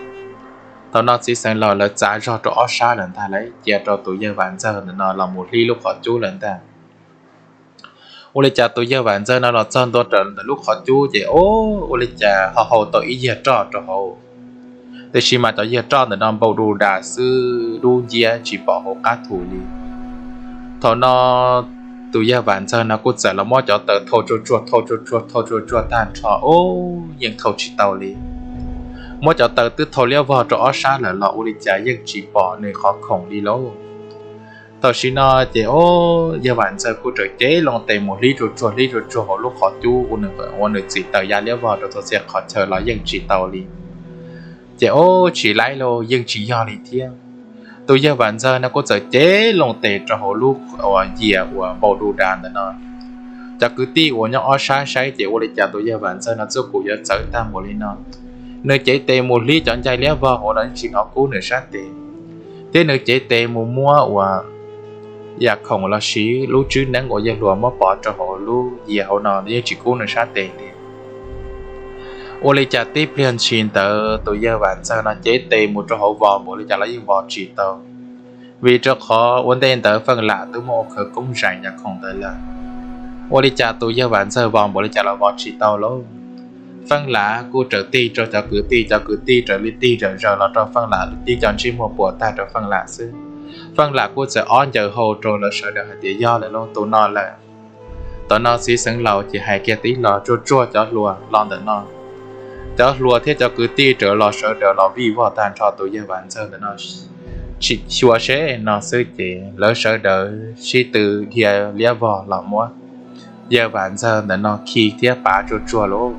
Thaum no txiv xeev laus lawv txav zog rau ob sab lawm ntag, lawv cia rau tus yawg Vam Ntxawg ntawm no los mus hlib lub qhov cub lawm ntag. Ua li cas tus yawg Vam Ntxawg no los txog ntua ntawm lub qhov cub ces, o, ua li cas ho hau tau ib yiag roj rau hauv. Tiam sis mas cov yiag roj ntawm no npau du das xwb, dub nciab tsis pom hauv qab thu li. Thaum no tus yawg Vam Ntxawg no kuj txawm los muab cov taws thau tsuag tsuag, thau tsuag tsuag, thau tsuag tsuag tag nrho, o, yeej thau tsis tau li. Muab cov taws twb thau liab vog rau ob sab lawm los ua li cas yeej tsis pom nws qhov khoom li lauj. Tam sim no ces, o, yawg Vam Ntxawg kuj raws cev loo tes mus hlib tsuag tsuag, hlib tsuag tsuag hauv lub qhov cub ua nws txim taws ya liab vog rau txhua txhia qhov chaw los yeej tsis tau li. Ces, o, tsis laib lauj, yeej tsis yog li thiab. Tus yawg Vam Ntxawg no kuj txawm cev loo tes rau hauv lub uas yias uas npau du das ntawm no. Cov kwv tij uas nyob ob sab saib ces ua li cas tus yawg Vam Ntxawg no txuj kum yuav txawv tag npaum li no. Nws cev tes mus hlib cov ncai liab vog hauv los yeej tsis hnov kub nws sab tes, thiab nws cev tes mus muab uas yam khoom los sis lub tswb neeb uas yawg hluas muab pov rau hauv lub yias hauv no yeej tsis kub nws sab tes li. Ua li cas tib pliag ntshis ntawd tus yawg Vam Ntxawg no cev tes mus rau hauv vos npaum li cas los yeej vos tsis tau, vim rau qhov ua ntej ntawd Feej Lam twb muab ua khawv koob zais yam khoom ntawd lawm. Ua li cas tus yawg Vam Ntxawg vos npaum li cas los vos tsis tau lauj. Feej Lam kuj raws tig rau cov kwv tij, cov kwv tij raws li tig zom zaws los rau Feej Lam, tib co ntsej muag puas tag rau Feej Lam xwb. Feej Lam kuj txawm ob ncaws hau rau lawv sawv daws hais tias yog lawm lauj, tus no lawm. Tam no txiv xeev laus ces hais kiag tib los tsuag tsuag cov hluas los ntawm no. Cov hluas thiab cov kwv tij raws los sawv daws los vij vog tag nrho tus yawg Vam Ntxawg ntawm no. Tsis xyuas seb no xwb ces lawv sawv daws sib tw dhia liab vog los muab yawg Vam Ntxawg ntawm no khi thiab pav tsuag tsuag lauj.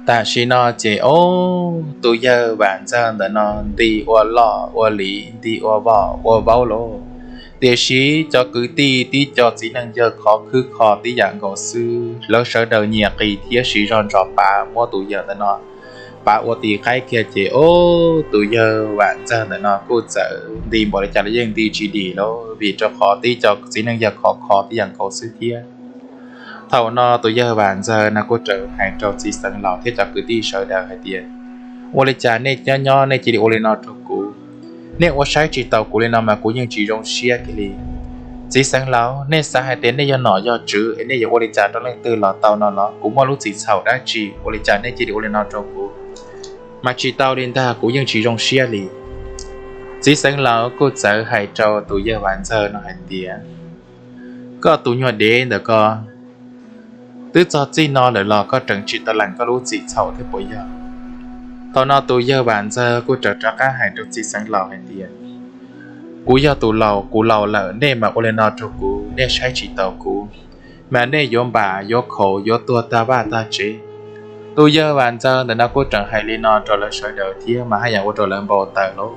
Tam sim no ces, o, tus yawg Vam Ntxawg ntawm no nti ua loj ua lis, nti ua voj ua vaub lauj. Tiam sis cov kwv tij tib co txiv neej yawg khov khwb kho tib yam nkaus xwb, lawv sawv daws nyiam qis thiab siv zog ntso pav muab tus yawg ntawm no pav ua tis qaib kiag ces, o, tus yawg Vam Ntxawg ntawm no kuj txawm nti npaum li cas los yeej nti tsis dim lauj, vim rau qhov tib co txiv neej yawg khov kho tib yam nkaus xwb thiab. Thaum no tus yawg Vam Ntxawg no kuj raws hais rau txiv xeev laus thiab cov kwv tij sawv daws hais tias, ua li cas nej nyob nyob nej cia li ua li no rau kuv? Nej ua saib tsis taus kuv li no mas kuv yeej tsis zoo siab kiag li. Txiv xeev laus, nej xav hais tias nej yog nom yog tswv es nej yuav ua li cas rau leej twg los tau no los? Kuv muaj lub txim txhaum dab tsi ua li cas nej cia li ua li no rau kuv? Mas tsis tau li ntag, kuv yeej tsis zoo siab li. Txiv xeev laus kuj txawv hais rau tus yawg Vam Ntxawg no hais tias, koj tus nyuag dev ntawm ko, twb txog txij no lawm los koj tseem tsis tau lees koj lub txim txhaum thiab puas yog? Thaum no tus yawg Vam Ntxawg kuj tseem rov qab hais rau txiv xeev laus hais tias, kuv yog tus laus, kuv laus lawm, nej mas ua li no rau kuv, nej saib tsis taus kuv, mas nej yuav npam yuav khaus yuav tuag tag vaj tag tsev. Tus yawg Vam Ntxawg ntawm no kuj tseem hais li no rau lawv sawv daws thiab mas haj yam ua rau lawv npau taws lauj.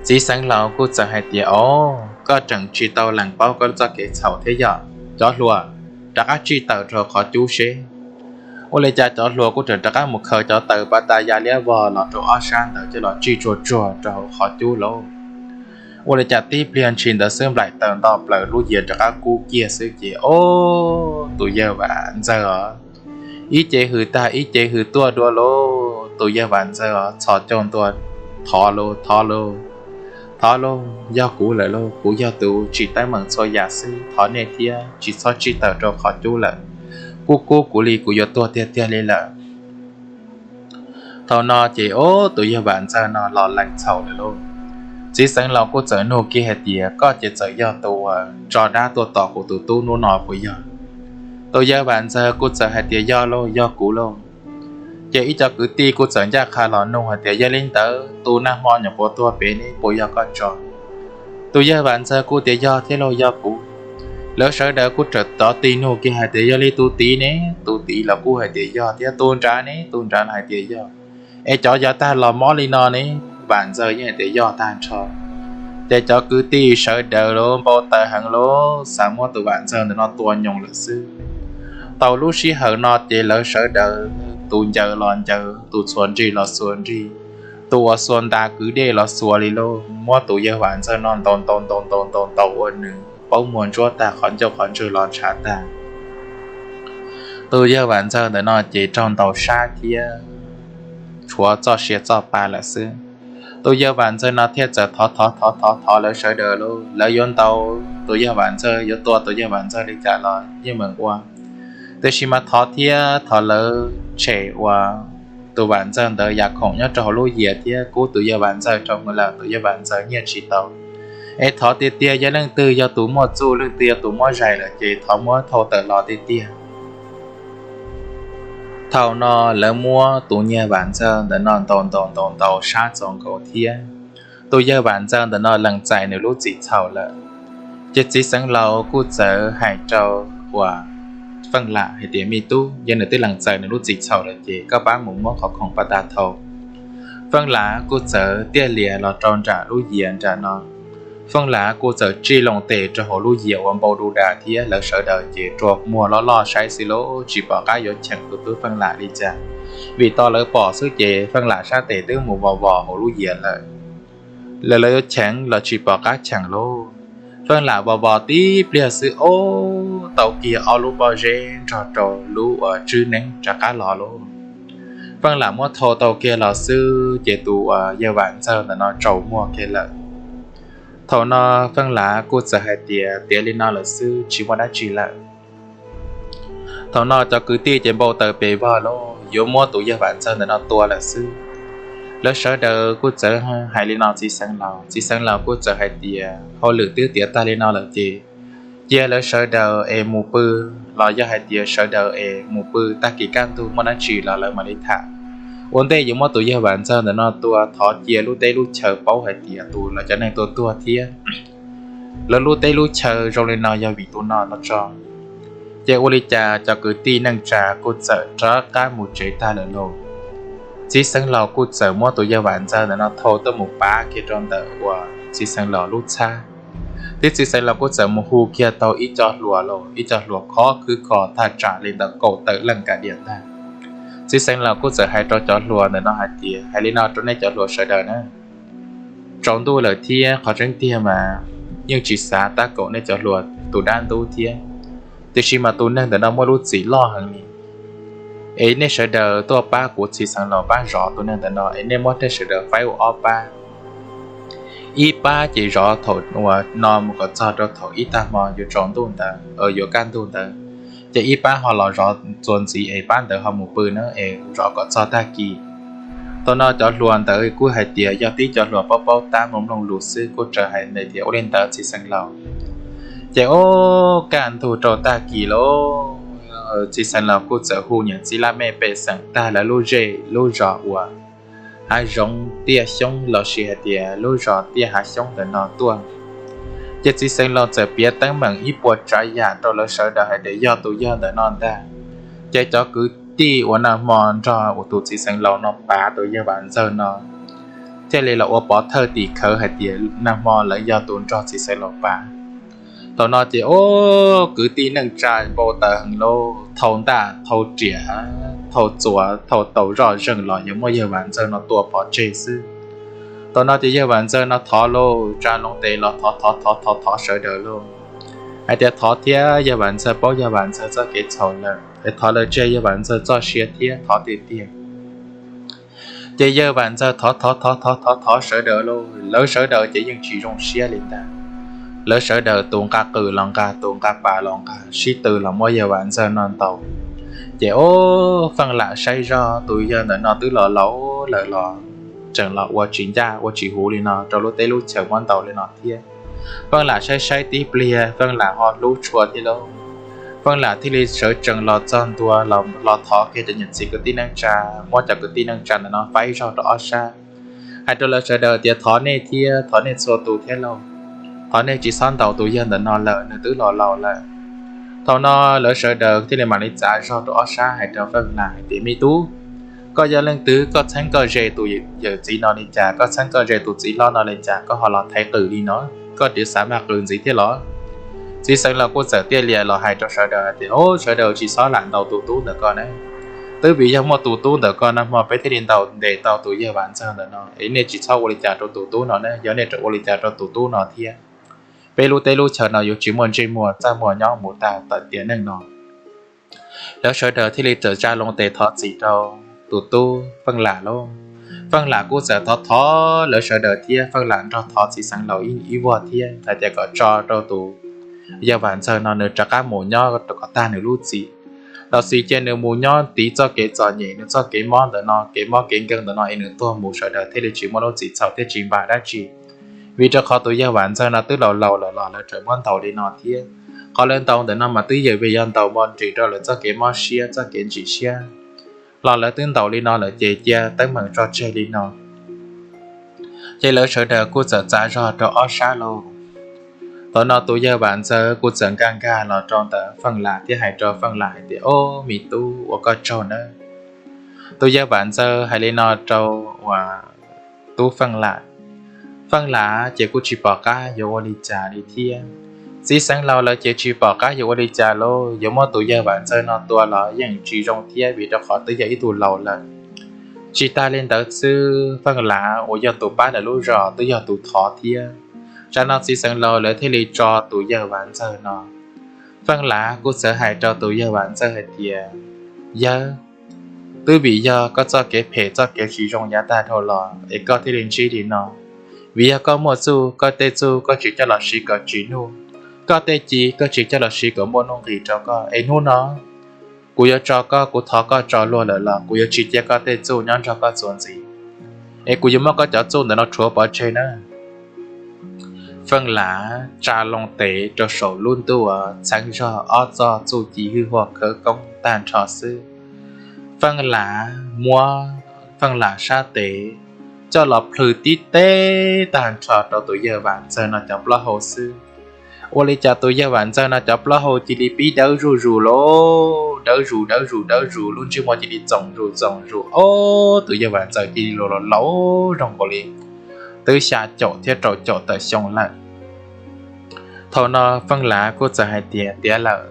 Txiv xeev laus kuj txawm hais tias, o, koj tseem tsis tau lees paub koj lub txoj kev txhaum thiab yog? Cov hluas, rov qab tsij tawm rau qhov cub seb. Ua li cas cov hluas kuj tseem rov qab mus khaws cov taws pa tas ya liab vog los rau ob sab ntawd coj los tsij tsuag tsuag rau hauv qhov cub lauj. Ua li cas tib pliag ntshis ntawd xwb nplaim taws nto plaws lub yias rov qab kub kiag xwb ces, o, tus yawg Vam Ntxawg os, ib ce hws tag ib ce hws tuaj dua lauj. Tus yawg Vam Ntxawg os, txhos caug ntua, thov lauj, thov lauj, thov lauj, yog kuv lawm lauj, kuv yog tus tsim teeb meem txhua yam xwb, thov nej thiab tsis txhob tsij tawm rau qhov cub lawm. Kub kub kuv li kuv yuav tuag tiag tiag li lawm. Thaum no ces, o, tus yawg Vam Ntxawg no los lees txhaum lawm lauj. Txiv xeev laus kuj txawm nug kiag hais tias, koj ces txawm yog tus uas tso dab tuaj tom kuv tus tub hnub no puas yog? Tus yawg Vam Ntxawg kuj txawm hais tias, yog lauj, yog kuv lauj. Ces ib co kwv tij kuj txawm ncaj qha los nug hais tias, yog li ntawd tus nag hmo nyuam qhuav tuag pem ne puas yog koj tso? Tus yawg Vam Ntxawg kuj tias, yog thiab lauj, yog kuv. Lawv sawv daws kuj txawm rov tig nug kiag hais tias, yog li tus tid ne? Tus tid los kuj hais tias yog thiab. Tus nrad ne? Tus nrad los hais tias yog. Es cov yav tag los mob li no ne? Vam Ntxawg yeej hais tias yog tag nrho. Ces cov kwv tij sawv daws los npau taws heev los xav muab tus Vam Ntxawg ntawm no tua nyoos lawm xwb. Tau lub sij hawm no ces lawv sawv daws tus ncaws los ncaws, tus txhuas nrig los xuas nrig, tus uas xuas ntas kwv dej los xuas li lauj. Muab tus yawg Vam Ntxawg no ntaus ntaus ntaus ntaus ntaus ntaus ua nws paub muag ntsuab tag, qhov ncauj qhov ntswg los ntshav tag. Tus yawg Vam Ntxawg ntawm no ces raug ntaus sab thiab tshuav txoj sia txoj pa lawm xwb. Tus yawg Vam Ntxawg no thiaj txawm thov thov thov thov thov lawv sawv daws lauj, lawv yuav ntaus tus yawg Vam Ntxawg, yuav tua tus yawg Vam Ntxawg li cas los yeej meem ua. Tiam sis mas thov thiab thov lawv tshem uas tus Vam Ntxawg ntawd yam khoom nyob rau hauv lub yias thiab kub tus yawg Vam Ntxawg rau mus lawm, tus yawg Vam Ntxawg nyiaj tsis tau. Es thov tiag tiag yog leej twg yog tus muaj txuj, leej twg yog tus muab zais lawm ces thov muab thau tawm los tiag tiag. Thaum no lawv muab tus yawg Vam Ntxawg ntawm no ntaus ntaus ntaus ntaus sab txaus nkaus thiab. Tus yawg Vam Ntxawg ntawm no lees txais nws lub txim txhaum lawm. Ces txiv xeev laus kuj txawm hais rau uas Feej Lam hais tias, me tub, yog nws twb lees txais nws lub txim txhaum lawm ces koj pab mus muab qhov khoom pab tag thau. Feej Lam kuj txawm tiaj lias los rau nram lub yias nram no. Feej Lam kuj txawm tsij loo tes rau hauv lub yias uas npau du das thiab lawv sawv daws ces rua muag loj loj saib xwb lauj, tsis pom qab yuav cheem tus tub Feej Lam li cas. Vim tau lawv pom xwb ces Feej Lam sab tes twb mus vos vos hauv lub yias lawm. Lawv lawv yuav cheem los tsis pom qab cheem lauj. Feej Lam vos vos tib pliag xwb ob tau kiag ob lub pob zeb nrog rau lub uas tswb neeb rov qab los lauj. Feej Lam muab thau tau kiag los xwb ces tus uas yawg Vam Ntxawg ntawm no tsaus muag kiag lawm. Thaum no Feej Lam kuj txawm hais tias, tiav li no lawm xwb tsis muaj dab tsi lawm. Thaum no cov kwv tij ces npau taws pes vog lauj, yuav muab tus yawg Vam Ntxawg ntawm no tua lawm xwb. Lawv sawv daws kuj txawm hais li no txiv xeev laus, txiv xeev laus kuj txawm hais tias, hauj lwm twb tiav tag li no lawm ces cia lawv sawv daws es mus pw, los yog hais tias sawv daws es mus pw, tag kis kaj ntug muaj dab tsi los lawv mam li tham. Ua ntej yuav muab tus yawg Vam Ntxawg ntawm no tua thov cia lub teb lub chaw paub hais tias tus lawv cov neeg tua tuag thiab lawv lub teb lub chaw zoo li no yog vim tus no no tso. Ces ua li cas cov kwv tij neej tsa kuj txawm rov qab mus tsev tag lawm lauj. Txiv xeev laus kuj txawm muab tus yawg Vam Ntxawg ntawm no thau tuaj mus pav kiag rau ntawm uas txiv xeev laus lub txhab. Thiab txiv xeev laus kuj txawm mus hu kiag tau ib co hluas lauj, ib co hluas khov khwb kho thaj tsam li ntawm kaum tawm leej kav diam ntag. Txiv xeev laus kuj txawm hais rau cov hluas ntawm no hais tias, hais li no rau nej cov hluas sawv daws na, tsaus ntuj lawm thiab qhov tseeb tiag mas yeej tsis xav tab kaum nej cov hluas tus dab ntub thiab, tiam sis mas tus neeg ntawm no muaj lub txim loj heev li. Es nej sawv daws tuaj pab kuv txiv xeev laus pab zov tus neeg ntawm no, es nej muab nej sawv daws faib ua ob pab. Ib pab ces zov thaum uas no mus kom txog rau thaum ib tag hmo yuav tsaus ntuj ntawd, yuav kaj ntug ntawd, ces ib pab ho los zov txuas ntxiv es pab ntawd ho mus pw na es zov kom txog tag kis. Thaum no cov hluas ntawd kuj hais tias yog tib cov hluas paub paub tab mloog mloog lus xwb kuj raws hais tias ua li ntawd txiv xeev laus. Ces ub, kaj ntug rau tag kis lauj, txiv xeev laus kuj txawm hu niam txiv laj mej pej xeem tag lawv lub zej lub zos uas hav zoov tiaj xyoob lossis hais tias lub zos tiaj hav xyoob ntawm no tuaj. Ces txiv xeev laus txawm piav teeb meem ib puas tsav yam rau lawv sawv daws hais tias yog tus yawg ntawm no ntag. Ces cov kwv tij uas nag hmo nrog tus txiv xeev laus no pav tus yawg Vam Ntxawg no thiaj li los ua pov thawj tim khawv hais tias nag hmo lawv yog tus nrog txiv xeev laus pav. Thaum no ces ub, kwv tij neej tsa npau taws heev lauj, thau ntaj thau riam, thau txuas thau taus zoj zeeg los yuav muab yawg Vam Ntxawg no tua pov tseg xwb. Thaum no ces yawg Vam Ntxawg no thov lauj, tsa loo tes los thov thov thov thov thov sawv daws lauj, hais tias thov thiab yawg Vam Ntxawg paub yawg Vam Ntxawg txoj kev txhaum lawm es thov lawv tseg yawg Vam Ntxawg txoj sia thiab thov tiag tiag. Ces yawg Vam Ntxawg thov thov thov thov thov thov sawv daws lauj, lawv sawv daws ces yeej tsis zoo siab li ntag. Lawv sawv daws tus nqa qws los nqa, tus nqa pas los nqa, sib tw los muab yawg Vam Ntxawg no ntaus. Ces ub, Feej Lam saib zog tus yawg ntawm no twb los laus lawm los tseem los ua tsis ncaj ua tsis huv li no rau lub teb lub chaw muab ntaus li no thiab. Feej Lam saib saib tib pliag Feej Lam ho hlub tshua thiab lauj. Feej Lam thiaj li sawv tsees los txog ntua los thov kiag cov niam txiv kwv tij neej tsa, muab cov kwv tij neej tsa ntawm no faib zog rau ob sab, hais rau lawv sawv daws tias thov nej thiab thov nej txhua tus thiab lauj, thov nej tsis txhob ntaus tus yawg ntawm no lawm, nws twb los laus lawm. Thaum no lawv sawv daws thiaj li mam li txav zog rau ob sab hais rau Feej Lam hais tias, me tub, koj yog leej twg, koj txheeb koj ze tus yawm txiv no li cas, koj txheeb koj ze tus txiv hlob no li cas, koj ho los thaiv qws li no, koj tias xav mag qws ntxiv thiab los? Txiv xeev laus kuj txawm tiaj lias los hais rau sawv daws hais tias, o, sawv daws tsis txhob lam ntaus tus tub ntawm ko na. Twb vim yog muaj tus tub ntawm koj nag hmo peb thiaj li ntaus ntes tau tus yawg Vam Ntxawg ntawm no, es nej tsis txhob ua li cas rau tus tub no ne, yog nej tseem ua li cas rau tus tub no thiab, peb lub teb lub chaw no yuav tsis muaj ntsej muag txaj muag nyob mus tag tawm tiam neej no. Lawv sawv daws thiaj li txawm tsa loo tes thov txim rau tus tub Feej Lam lauj. Feej Lam kuj txawm thov thov lawv sawv daws thiab Feej Lam nrog thov txiv xeev laus ib vuag thiab hais tias kom tso rau tus yawg Vam Ntxawg no nws rov qab mus nyob rau kom tag nws lub txim. Los sis cia nws mus nyob tiv txoj kev txom nyem, nws txoj kev mob ntawm no, kev mob kev nkeeg ntawm no es nws tuag mus sawv daws thiaj li tsis muaj lub txim txhaum thiab tsis npam dab tsi. Vim rau qhov tus yawg Vam Ntxawg no twb laus laus lawm los lawv tseem muab ntaus li no thiab. Qhov lawv ntaus ntawm no mas twb yog vim yog ntaus npo nrim rau lawv txoj kev mob siab txoj kev ntsim siab, los lawv twb ntaus li no lawm ces cia teeb meem tso tseg li no. Ces lawv sawv daws kuj txawm txav zog rau ob sab lauj. Thaum no tus yawg Vam Ntxawg kuj txawm nkag nkag los rau ntawm Feej Lam thiab hais rau Feej Lam hais tias, Ob, me tub, ua koj tsaug nawb. Tus yawg Vam Ntxawg hais li no rau uas tub Feej Lam, Feej Lam ces kuj tsis pom qab yuav ua li cas li thiab. Txiv xeev laus lawv ces tsis pom qab yuav ua li cas lauj, yuav muab tus yawg Vam Ntxawg no tua los yeej tsis zoo thiab vim rau qhov twb yog ib tug laus lawm. Tsis tas li ntawd xwb, Feej Lam uas yog tus pab lawv lub zos twb yog tus thov thiab. Tsam no txiv xeev laus lawv thiaj li tso tus yawg Vam Ntxawg no. Feej Lam kuj txawm hais rau tus yawg Vam Ntxawg hais tias, Yawg, twb vim yog koj txoj kev phem txoj kev tsis zoo yav tag dhau los es koj thiaj li ntsib li no. Vim yog koj muaj txuj, koj tej txuj koj tsis coj los siv kom tsim nuj, koj tej ci koj tsis coj los siv kom muaj nuj nqis rau koj, es hnub no kuv yuav tso koj, kuv thov koj tso luag lawm los kuv yuav tsis cia koj tej txuj nyob nrog koj txuas ntxiv, es kuv yuav muab koj cov txuj ntawm no rhuav pov tseg nawb. Feej Lam tsa loo tes rau saum lub ntuj uas txheeb zog ob txoj txuj ci hwj huam khawv koob tag nrho xwb. Feej Lam muab Feej Lam sab tes coj los plhws tib teb tag nrho rau tus yawg Vam Ntxawg no cov plaub hau xwb. Ua li cas tus yawg Vam Ntxawg no cov plaub hau cia li pib dawb zuj zus lauj, dawb zus dawb zus dawb zus, lub ntsej muag cia li txoom zus txoom zus, ob, tus yawg Vam Ntxawg cia li laus laus zoo nkaus li twb xya caum thiab rau caum tawm xyoo lawm. Thaum no Feej Lam kuj txawm hais tias, Tiav lawm,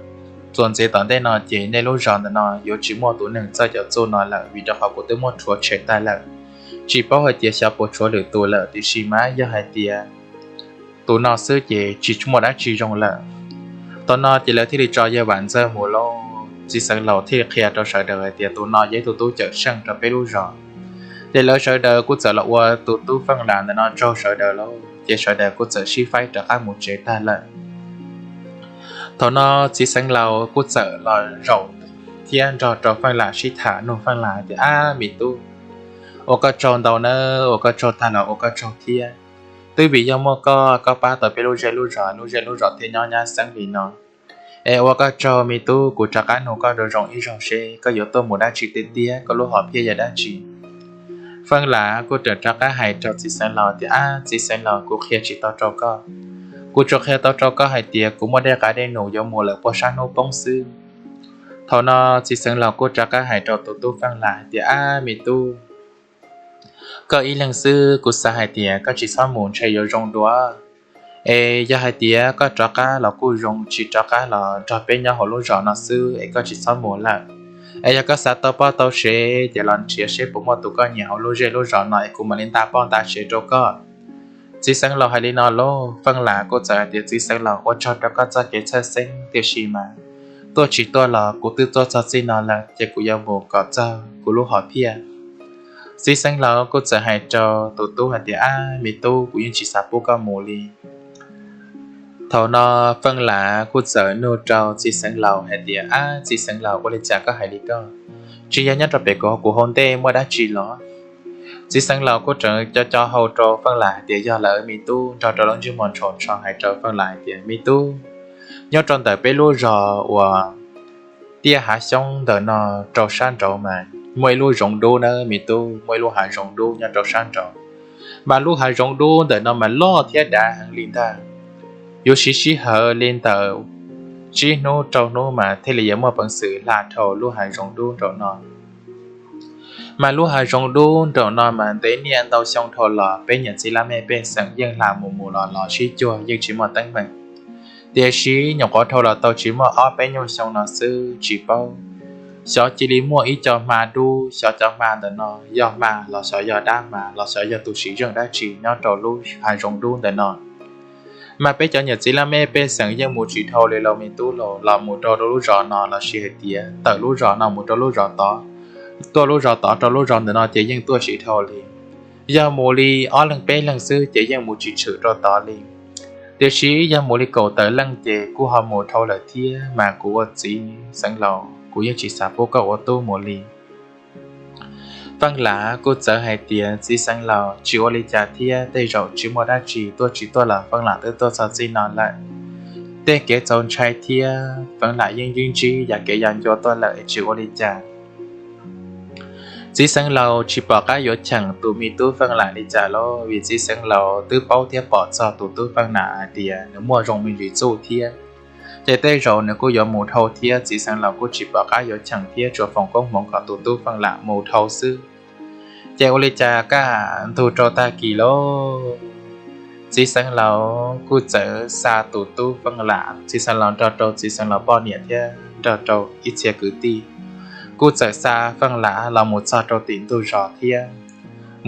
txuas ntxiv tom ntej no ces nej lub zos ntawm no yuav tsis muaj tus neeg txawj cov txuj no lawm vim rau qhov kuv twb muab rhuav tshem tag lawm. Tsis paub hais tias xyov puas tshuav lwm tus lawm, tiam sis mas yog hais tias tus no xwb ces tsis muaj dab tsi zoo lawm. Thaum no ces lawv thiaj li tso yawg Vam Ntxawg mus lauj. Txiv xeev laus thiaj li qhia rau sawv daws hais tias tus no yog ib tug tub cawm seej rau peb lub zos. Ces lawv sawv daws kuj txawm los ua tus tub Feej Lam ntawm no tsaug sawv daws lauj, ces sawv daws kuj txawm sib faib rov qab mus tsev tag lawm. Thaum no txiv xeev laus kuj txawm los zaum thiab nrog rau Feej Lam sib tham, nug Feej Lam hais tias, Ab, me tub, ua koj tsaug ntau nawb, ua koj tsaug tag los ua koj tsaug thiab. Twb vim yog muaj koj, koj pab tau peb lub zej lub zos, lub zej lub zos thiaj nyob nyab xeeb li no. Es ua koj tsaug me tub, kuv rov qab nug koj zoo zoo ib zaug seb koj yuav tuaj mus dab tsi tiag tiag, koj lub hom phiaj yog dab tsi? Feej Lam kuj rov rov qab hais rau txiv xeev laus tias, Ab, txiv xeev laus, kuv qhia tsis tau rau koj. Kuv tsuas qhia tau rau koj hais tias kuv muaj dej qav dej num yuav mus lawm puag sab hnub poob xwb. Thaum no txiv xeev laus kuj rov qab hais rau tus tub Feej Lam hais tias, Ab, me tub, koj ib leeg xwb, kuv xav hais tias koj tsis txhob mus ntshe yuav zoo dua. Es yog hais tias koj rov qab los kuj zoo, tsis rov qab los nrog peb nyob hauv lub zos no xwb es koj tsis txhob mus lawm. Es yog koj xav tau poj tau sev ces los nrhiav seb puas muaj tus koj nyiam hauv lub zej lub zos no es kuv mam li nta poj nta sev rau koj. Txiv xeev laus hais li no lauj, Feej Lam kuj txawm hais tias, Txiv xeev laus, ua tsaug rau koj txoj kev txhawj xeeb, tiam sis mas tuaj tsis tuaj los kuv twb tuaj txog txij no lawm ces kuv yuav mus kom txog kuv lub hom phiaj. Txiv xeev laus kuj txawm hais rau tus tub hais tias, Ab, me tub, kuv yeej tsis xav pub koj mus li. Thaum no Feej Lam kuj txawm nug rau txiv xeev laus hais tias, Ab, txiv xeev laus, ua li cas koj hais li koj? Tsis yog nyob rau pem kuv hauv ntej muaj dab tsi los? Txiv xeev laus kuj tseem co co hau rau Feej Lam hais tias, Yog lawm me tub, nrog rau lub ntsej muag ntshau ntsho hais rau Feej Lam hais tias, Me tub, nyob rau ntawm peb lub zos uas tiaj hav xyoob ntawm no rau sab nraud mas muaj ib lub zoov dub nawb me tub, muaj ib lub hav zoov dub nyob rau sab nraud. Mas lub hav zoov dub ntawm no mas loj thiab dav heev li ntag. Yuav siv sij hawm li ntawm tsib hnub rau hnub mas thiaj li yuav muaj peev xwm hla dhau lub hav zoov dub nraum no. Mas lub hav zoov dub nraum no mas ntev niaj ntau xyoo dhau los peb niam txiv laj mej pej xeem yeej hla mus mus los los sib cuag yeej tsis muaj teeb meem. Tiam sis nyuam qhuav dhau los tau tsis muaj ob peb nyuag xyoo no xwb tsis paub xyov cia li muaj ib co hma dub, xyov cov hma ntawm no yog hma los xyov yog dab hma los xyov yog tus tsiv zeej dab tsi nyob rau lub hav zoov dub ntawm no. Mas peb cov niam txiv laj mej pej xeem yeej mus tsis dhau li lauj me tub lauj, los mus rau lub zos no los sis hais tias tawm lub zos no mus rau lub zos tod, tuaj lub zos tod rau lub zos ntawm no ces yeej tuaj tsis dhau li. Yog mus li ob leeg peb leeg xwb ces yeej mus tsis tshwm rau tod li. Tiam sis yog mus li kaum tawm leej ces kuj ho mus dhau lawm thiab, mas kuv ua txiv xeev laus kuv yeej tsis xav pub koj ua tub mus li. Feej Lam kuj txawm hais tias, Txiv xeev laus, tsis ua li cas thiab, tej zaum tsis muaj dab tsi, tuaj tsis tuaj los Feej Lam twb tuaj txog txij no lawm. Tej kev txaus ntshai thiab Feej Lam yeej ntsib ntsib yam kev yam ncua tuaj lawm es tsis ua li cas. Txiv xeev laus tsis pom qab yuav cheem tus me tub Feej Lam li cas lauj, vim txiv xeev laus twb paub thiab pom txog tus tub Feej Lam hais tias nws muaj zoo me ntsis txuj thiab, ces tej zaum nws kuj yuav mus dhau thiab, txiv xeev laus kuj tsis pom qab yuav cheem thiab, tsuas foom koob hmoov kom tus tub Feej Lam mus dhau xwb. Ces ua li cas kaj ntug rau tag kis lauj, txiv xeev laus kuj txawm xa tus tub Feej Lam, txiv xeev laus nrog rau txiv xeev laus poj niam thiab nrog rau ib txhia kwv tij, kuj txawm xa Feej Lam los mus txog rau tim ntug zos thiab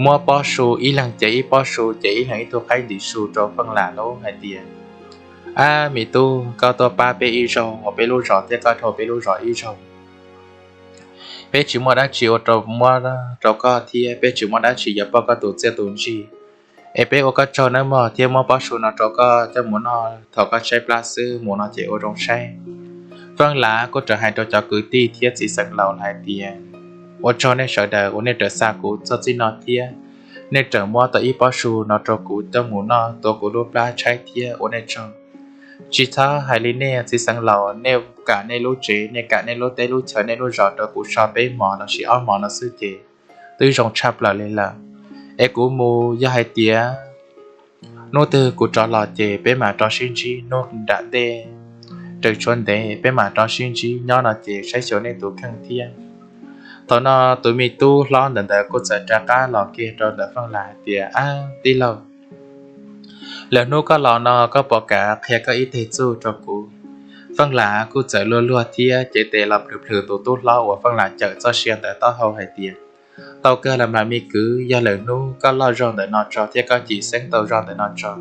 muab pob su, ib leeg cev ib pob su, cev ib leeg ib tug qaib ntim su rau Feej Lam lauj hais tias, Ab me tub, koj tuaj pab peb ib zaug ua peb lub zos thiab koj dhau peb lub zos ib zaug. Peb tsis muaj dab tsi ua rau muab rau koj thiab peb tsis muaj dab tsi yuav pauj koj tus txiaj tus ntsig, es peb ua koj tsaug nawb mog, thiab muab pob su no rau koj coj mus noj thaum koj tshaib plab xwb, mus no ces ua zoo saib. Feej Lam kuj raws hais rau cov kwv tij thiab txiv xeev laus hais tias, Ua tsaug nej sawv daws uas nej raws xa kuv txog txij no thiab nej raws muab tau ib pob su no rau kuv coj mus noj tuav kuv lub plab tshaib thiab, ua nej tsaug. Tsis txhob hais li nej txiv xeev laus, nej kam nej lub tsev, nej kam nej lub teb lub chaw, nej lub zos rau kuv so peb hmo los sis ob hmo no xwb ces twb zoo tshaj plaws li lawm. Es kuv mus, yog hais tias hnub twg kuv rov los ces peb mam rov sib ntsib hnub nram ntej, raws tshuav ntev peb mam rov sib ntsib, nyob no ces saib xyuas nej tus kheej thiab. Thaum no tus me tub hlob ntawm ntawd kuj txawm rov qab los kiag rau ntawm Feej Lam hais tias, Ab tij laug, lwm hnub koj los no koj puas kam qhia koj ib teg txuj rau kuv? Feej Lam kuj txawm luag luag thiab cev tes los plhws plhws tus tub hlob uas Feej Lam cawm txoj sia ntawm taub hau hais tias, Tau kawg los mas me kwv, yog lwm hnub koj loj zog ntawm no tso thiab koj cim xeeb tau zog ntawm no tso,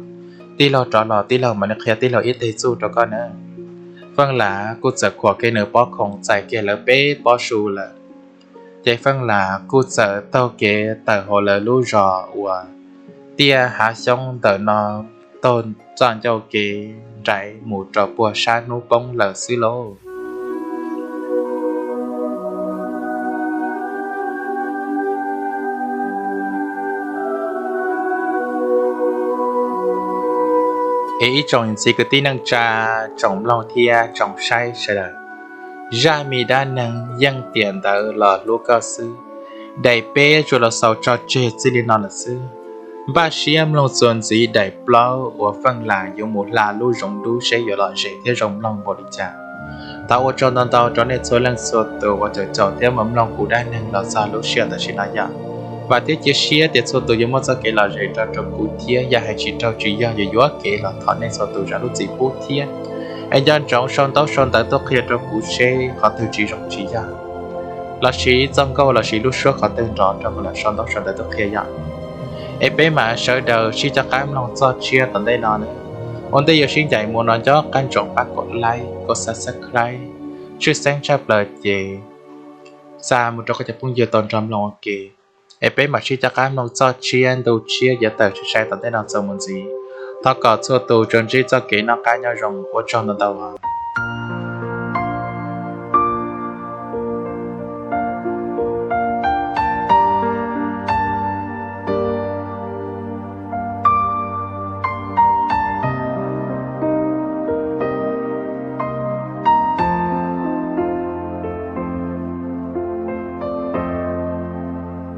tij laug rov los tij laug mam li qhia tij laug ib teg txuj rau koj na. Feej Lam kuj txawm khuam kiag nws pob khoom txais kiag lawv peb pob su lawm, ces Feej Lam kuj txawm taug kev tawm hauv lawv lub zos uas tiaj hav xyoob ntawm no taug txoj ncauj kev nraiv mus rau puag sab hnub poob lawm xwb lauj. Es ib tsoom niam txiv kwv tij neej tsa, tsoom mloog thiab tsoom saib sawv daws, zaj me dab neeg yeej tiam ntawd los hlub koj xwb. Daim peb tsuas los xaus tso tseg txij li no lawm xwb. Npaj siab mloog txuas ntxiv daim plaub uas Feej Lam yuav mus hla lub zoov dub seb yuav lom zem thiab zoo mloog npaum li cas. Thov ua tsaug ntau ntau rau nej txhua leej txhua tus uas caum caum thiab mus mloog kuv dab neeg los txog lub sij hawm tam sim no yom. Vam thiab cia siab tias txhua tus yuav muaj txoj kev lom zem rau rau kuv thiab, yog hais tsis raug tsis yog yuav yuav kev los thov nej txhua tus zam lub txim pub thiab. Es nco ntsoov sau ntaub sau ntawv tuaj qhia rau kuv seb qhov twg tsis zoo tsis yog, los sis txoj nkauj los sis lub suab qhov twg nrov rau kuv los sau ntaub sau ntawv tuaj qhia yom. Es peb mam sawv daws sib coj qab mloog txoj tshiab tom ntej no na. Ua ntej yuav sib ncaim mus no nco qab ntsoov pab kom like, kom subscribe, tshwj xeeb tshaj plaws ces xa mus rau koj cov phooj ywg tau nrog mloog ua ke. Es peb mam sib coj qab mloog txoj tshiab ntu tshiab yuav tawm sai sai tom ntej no txuas mus ntxiv. Thov kom txhua tus tsuas ntsib txoj kev noj qab nyob zoo, ua tsaug ntau ntau.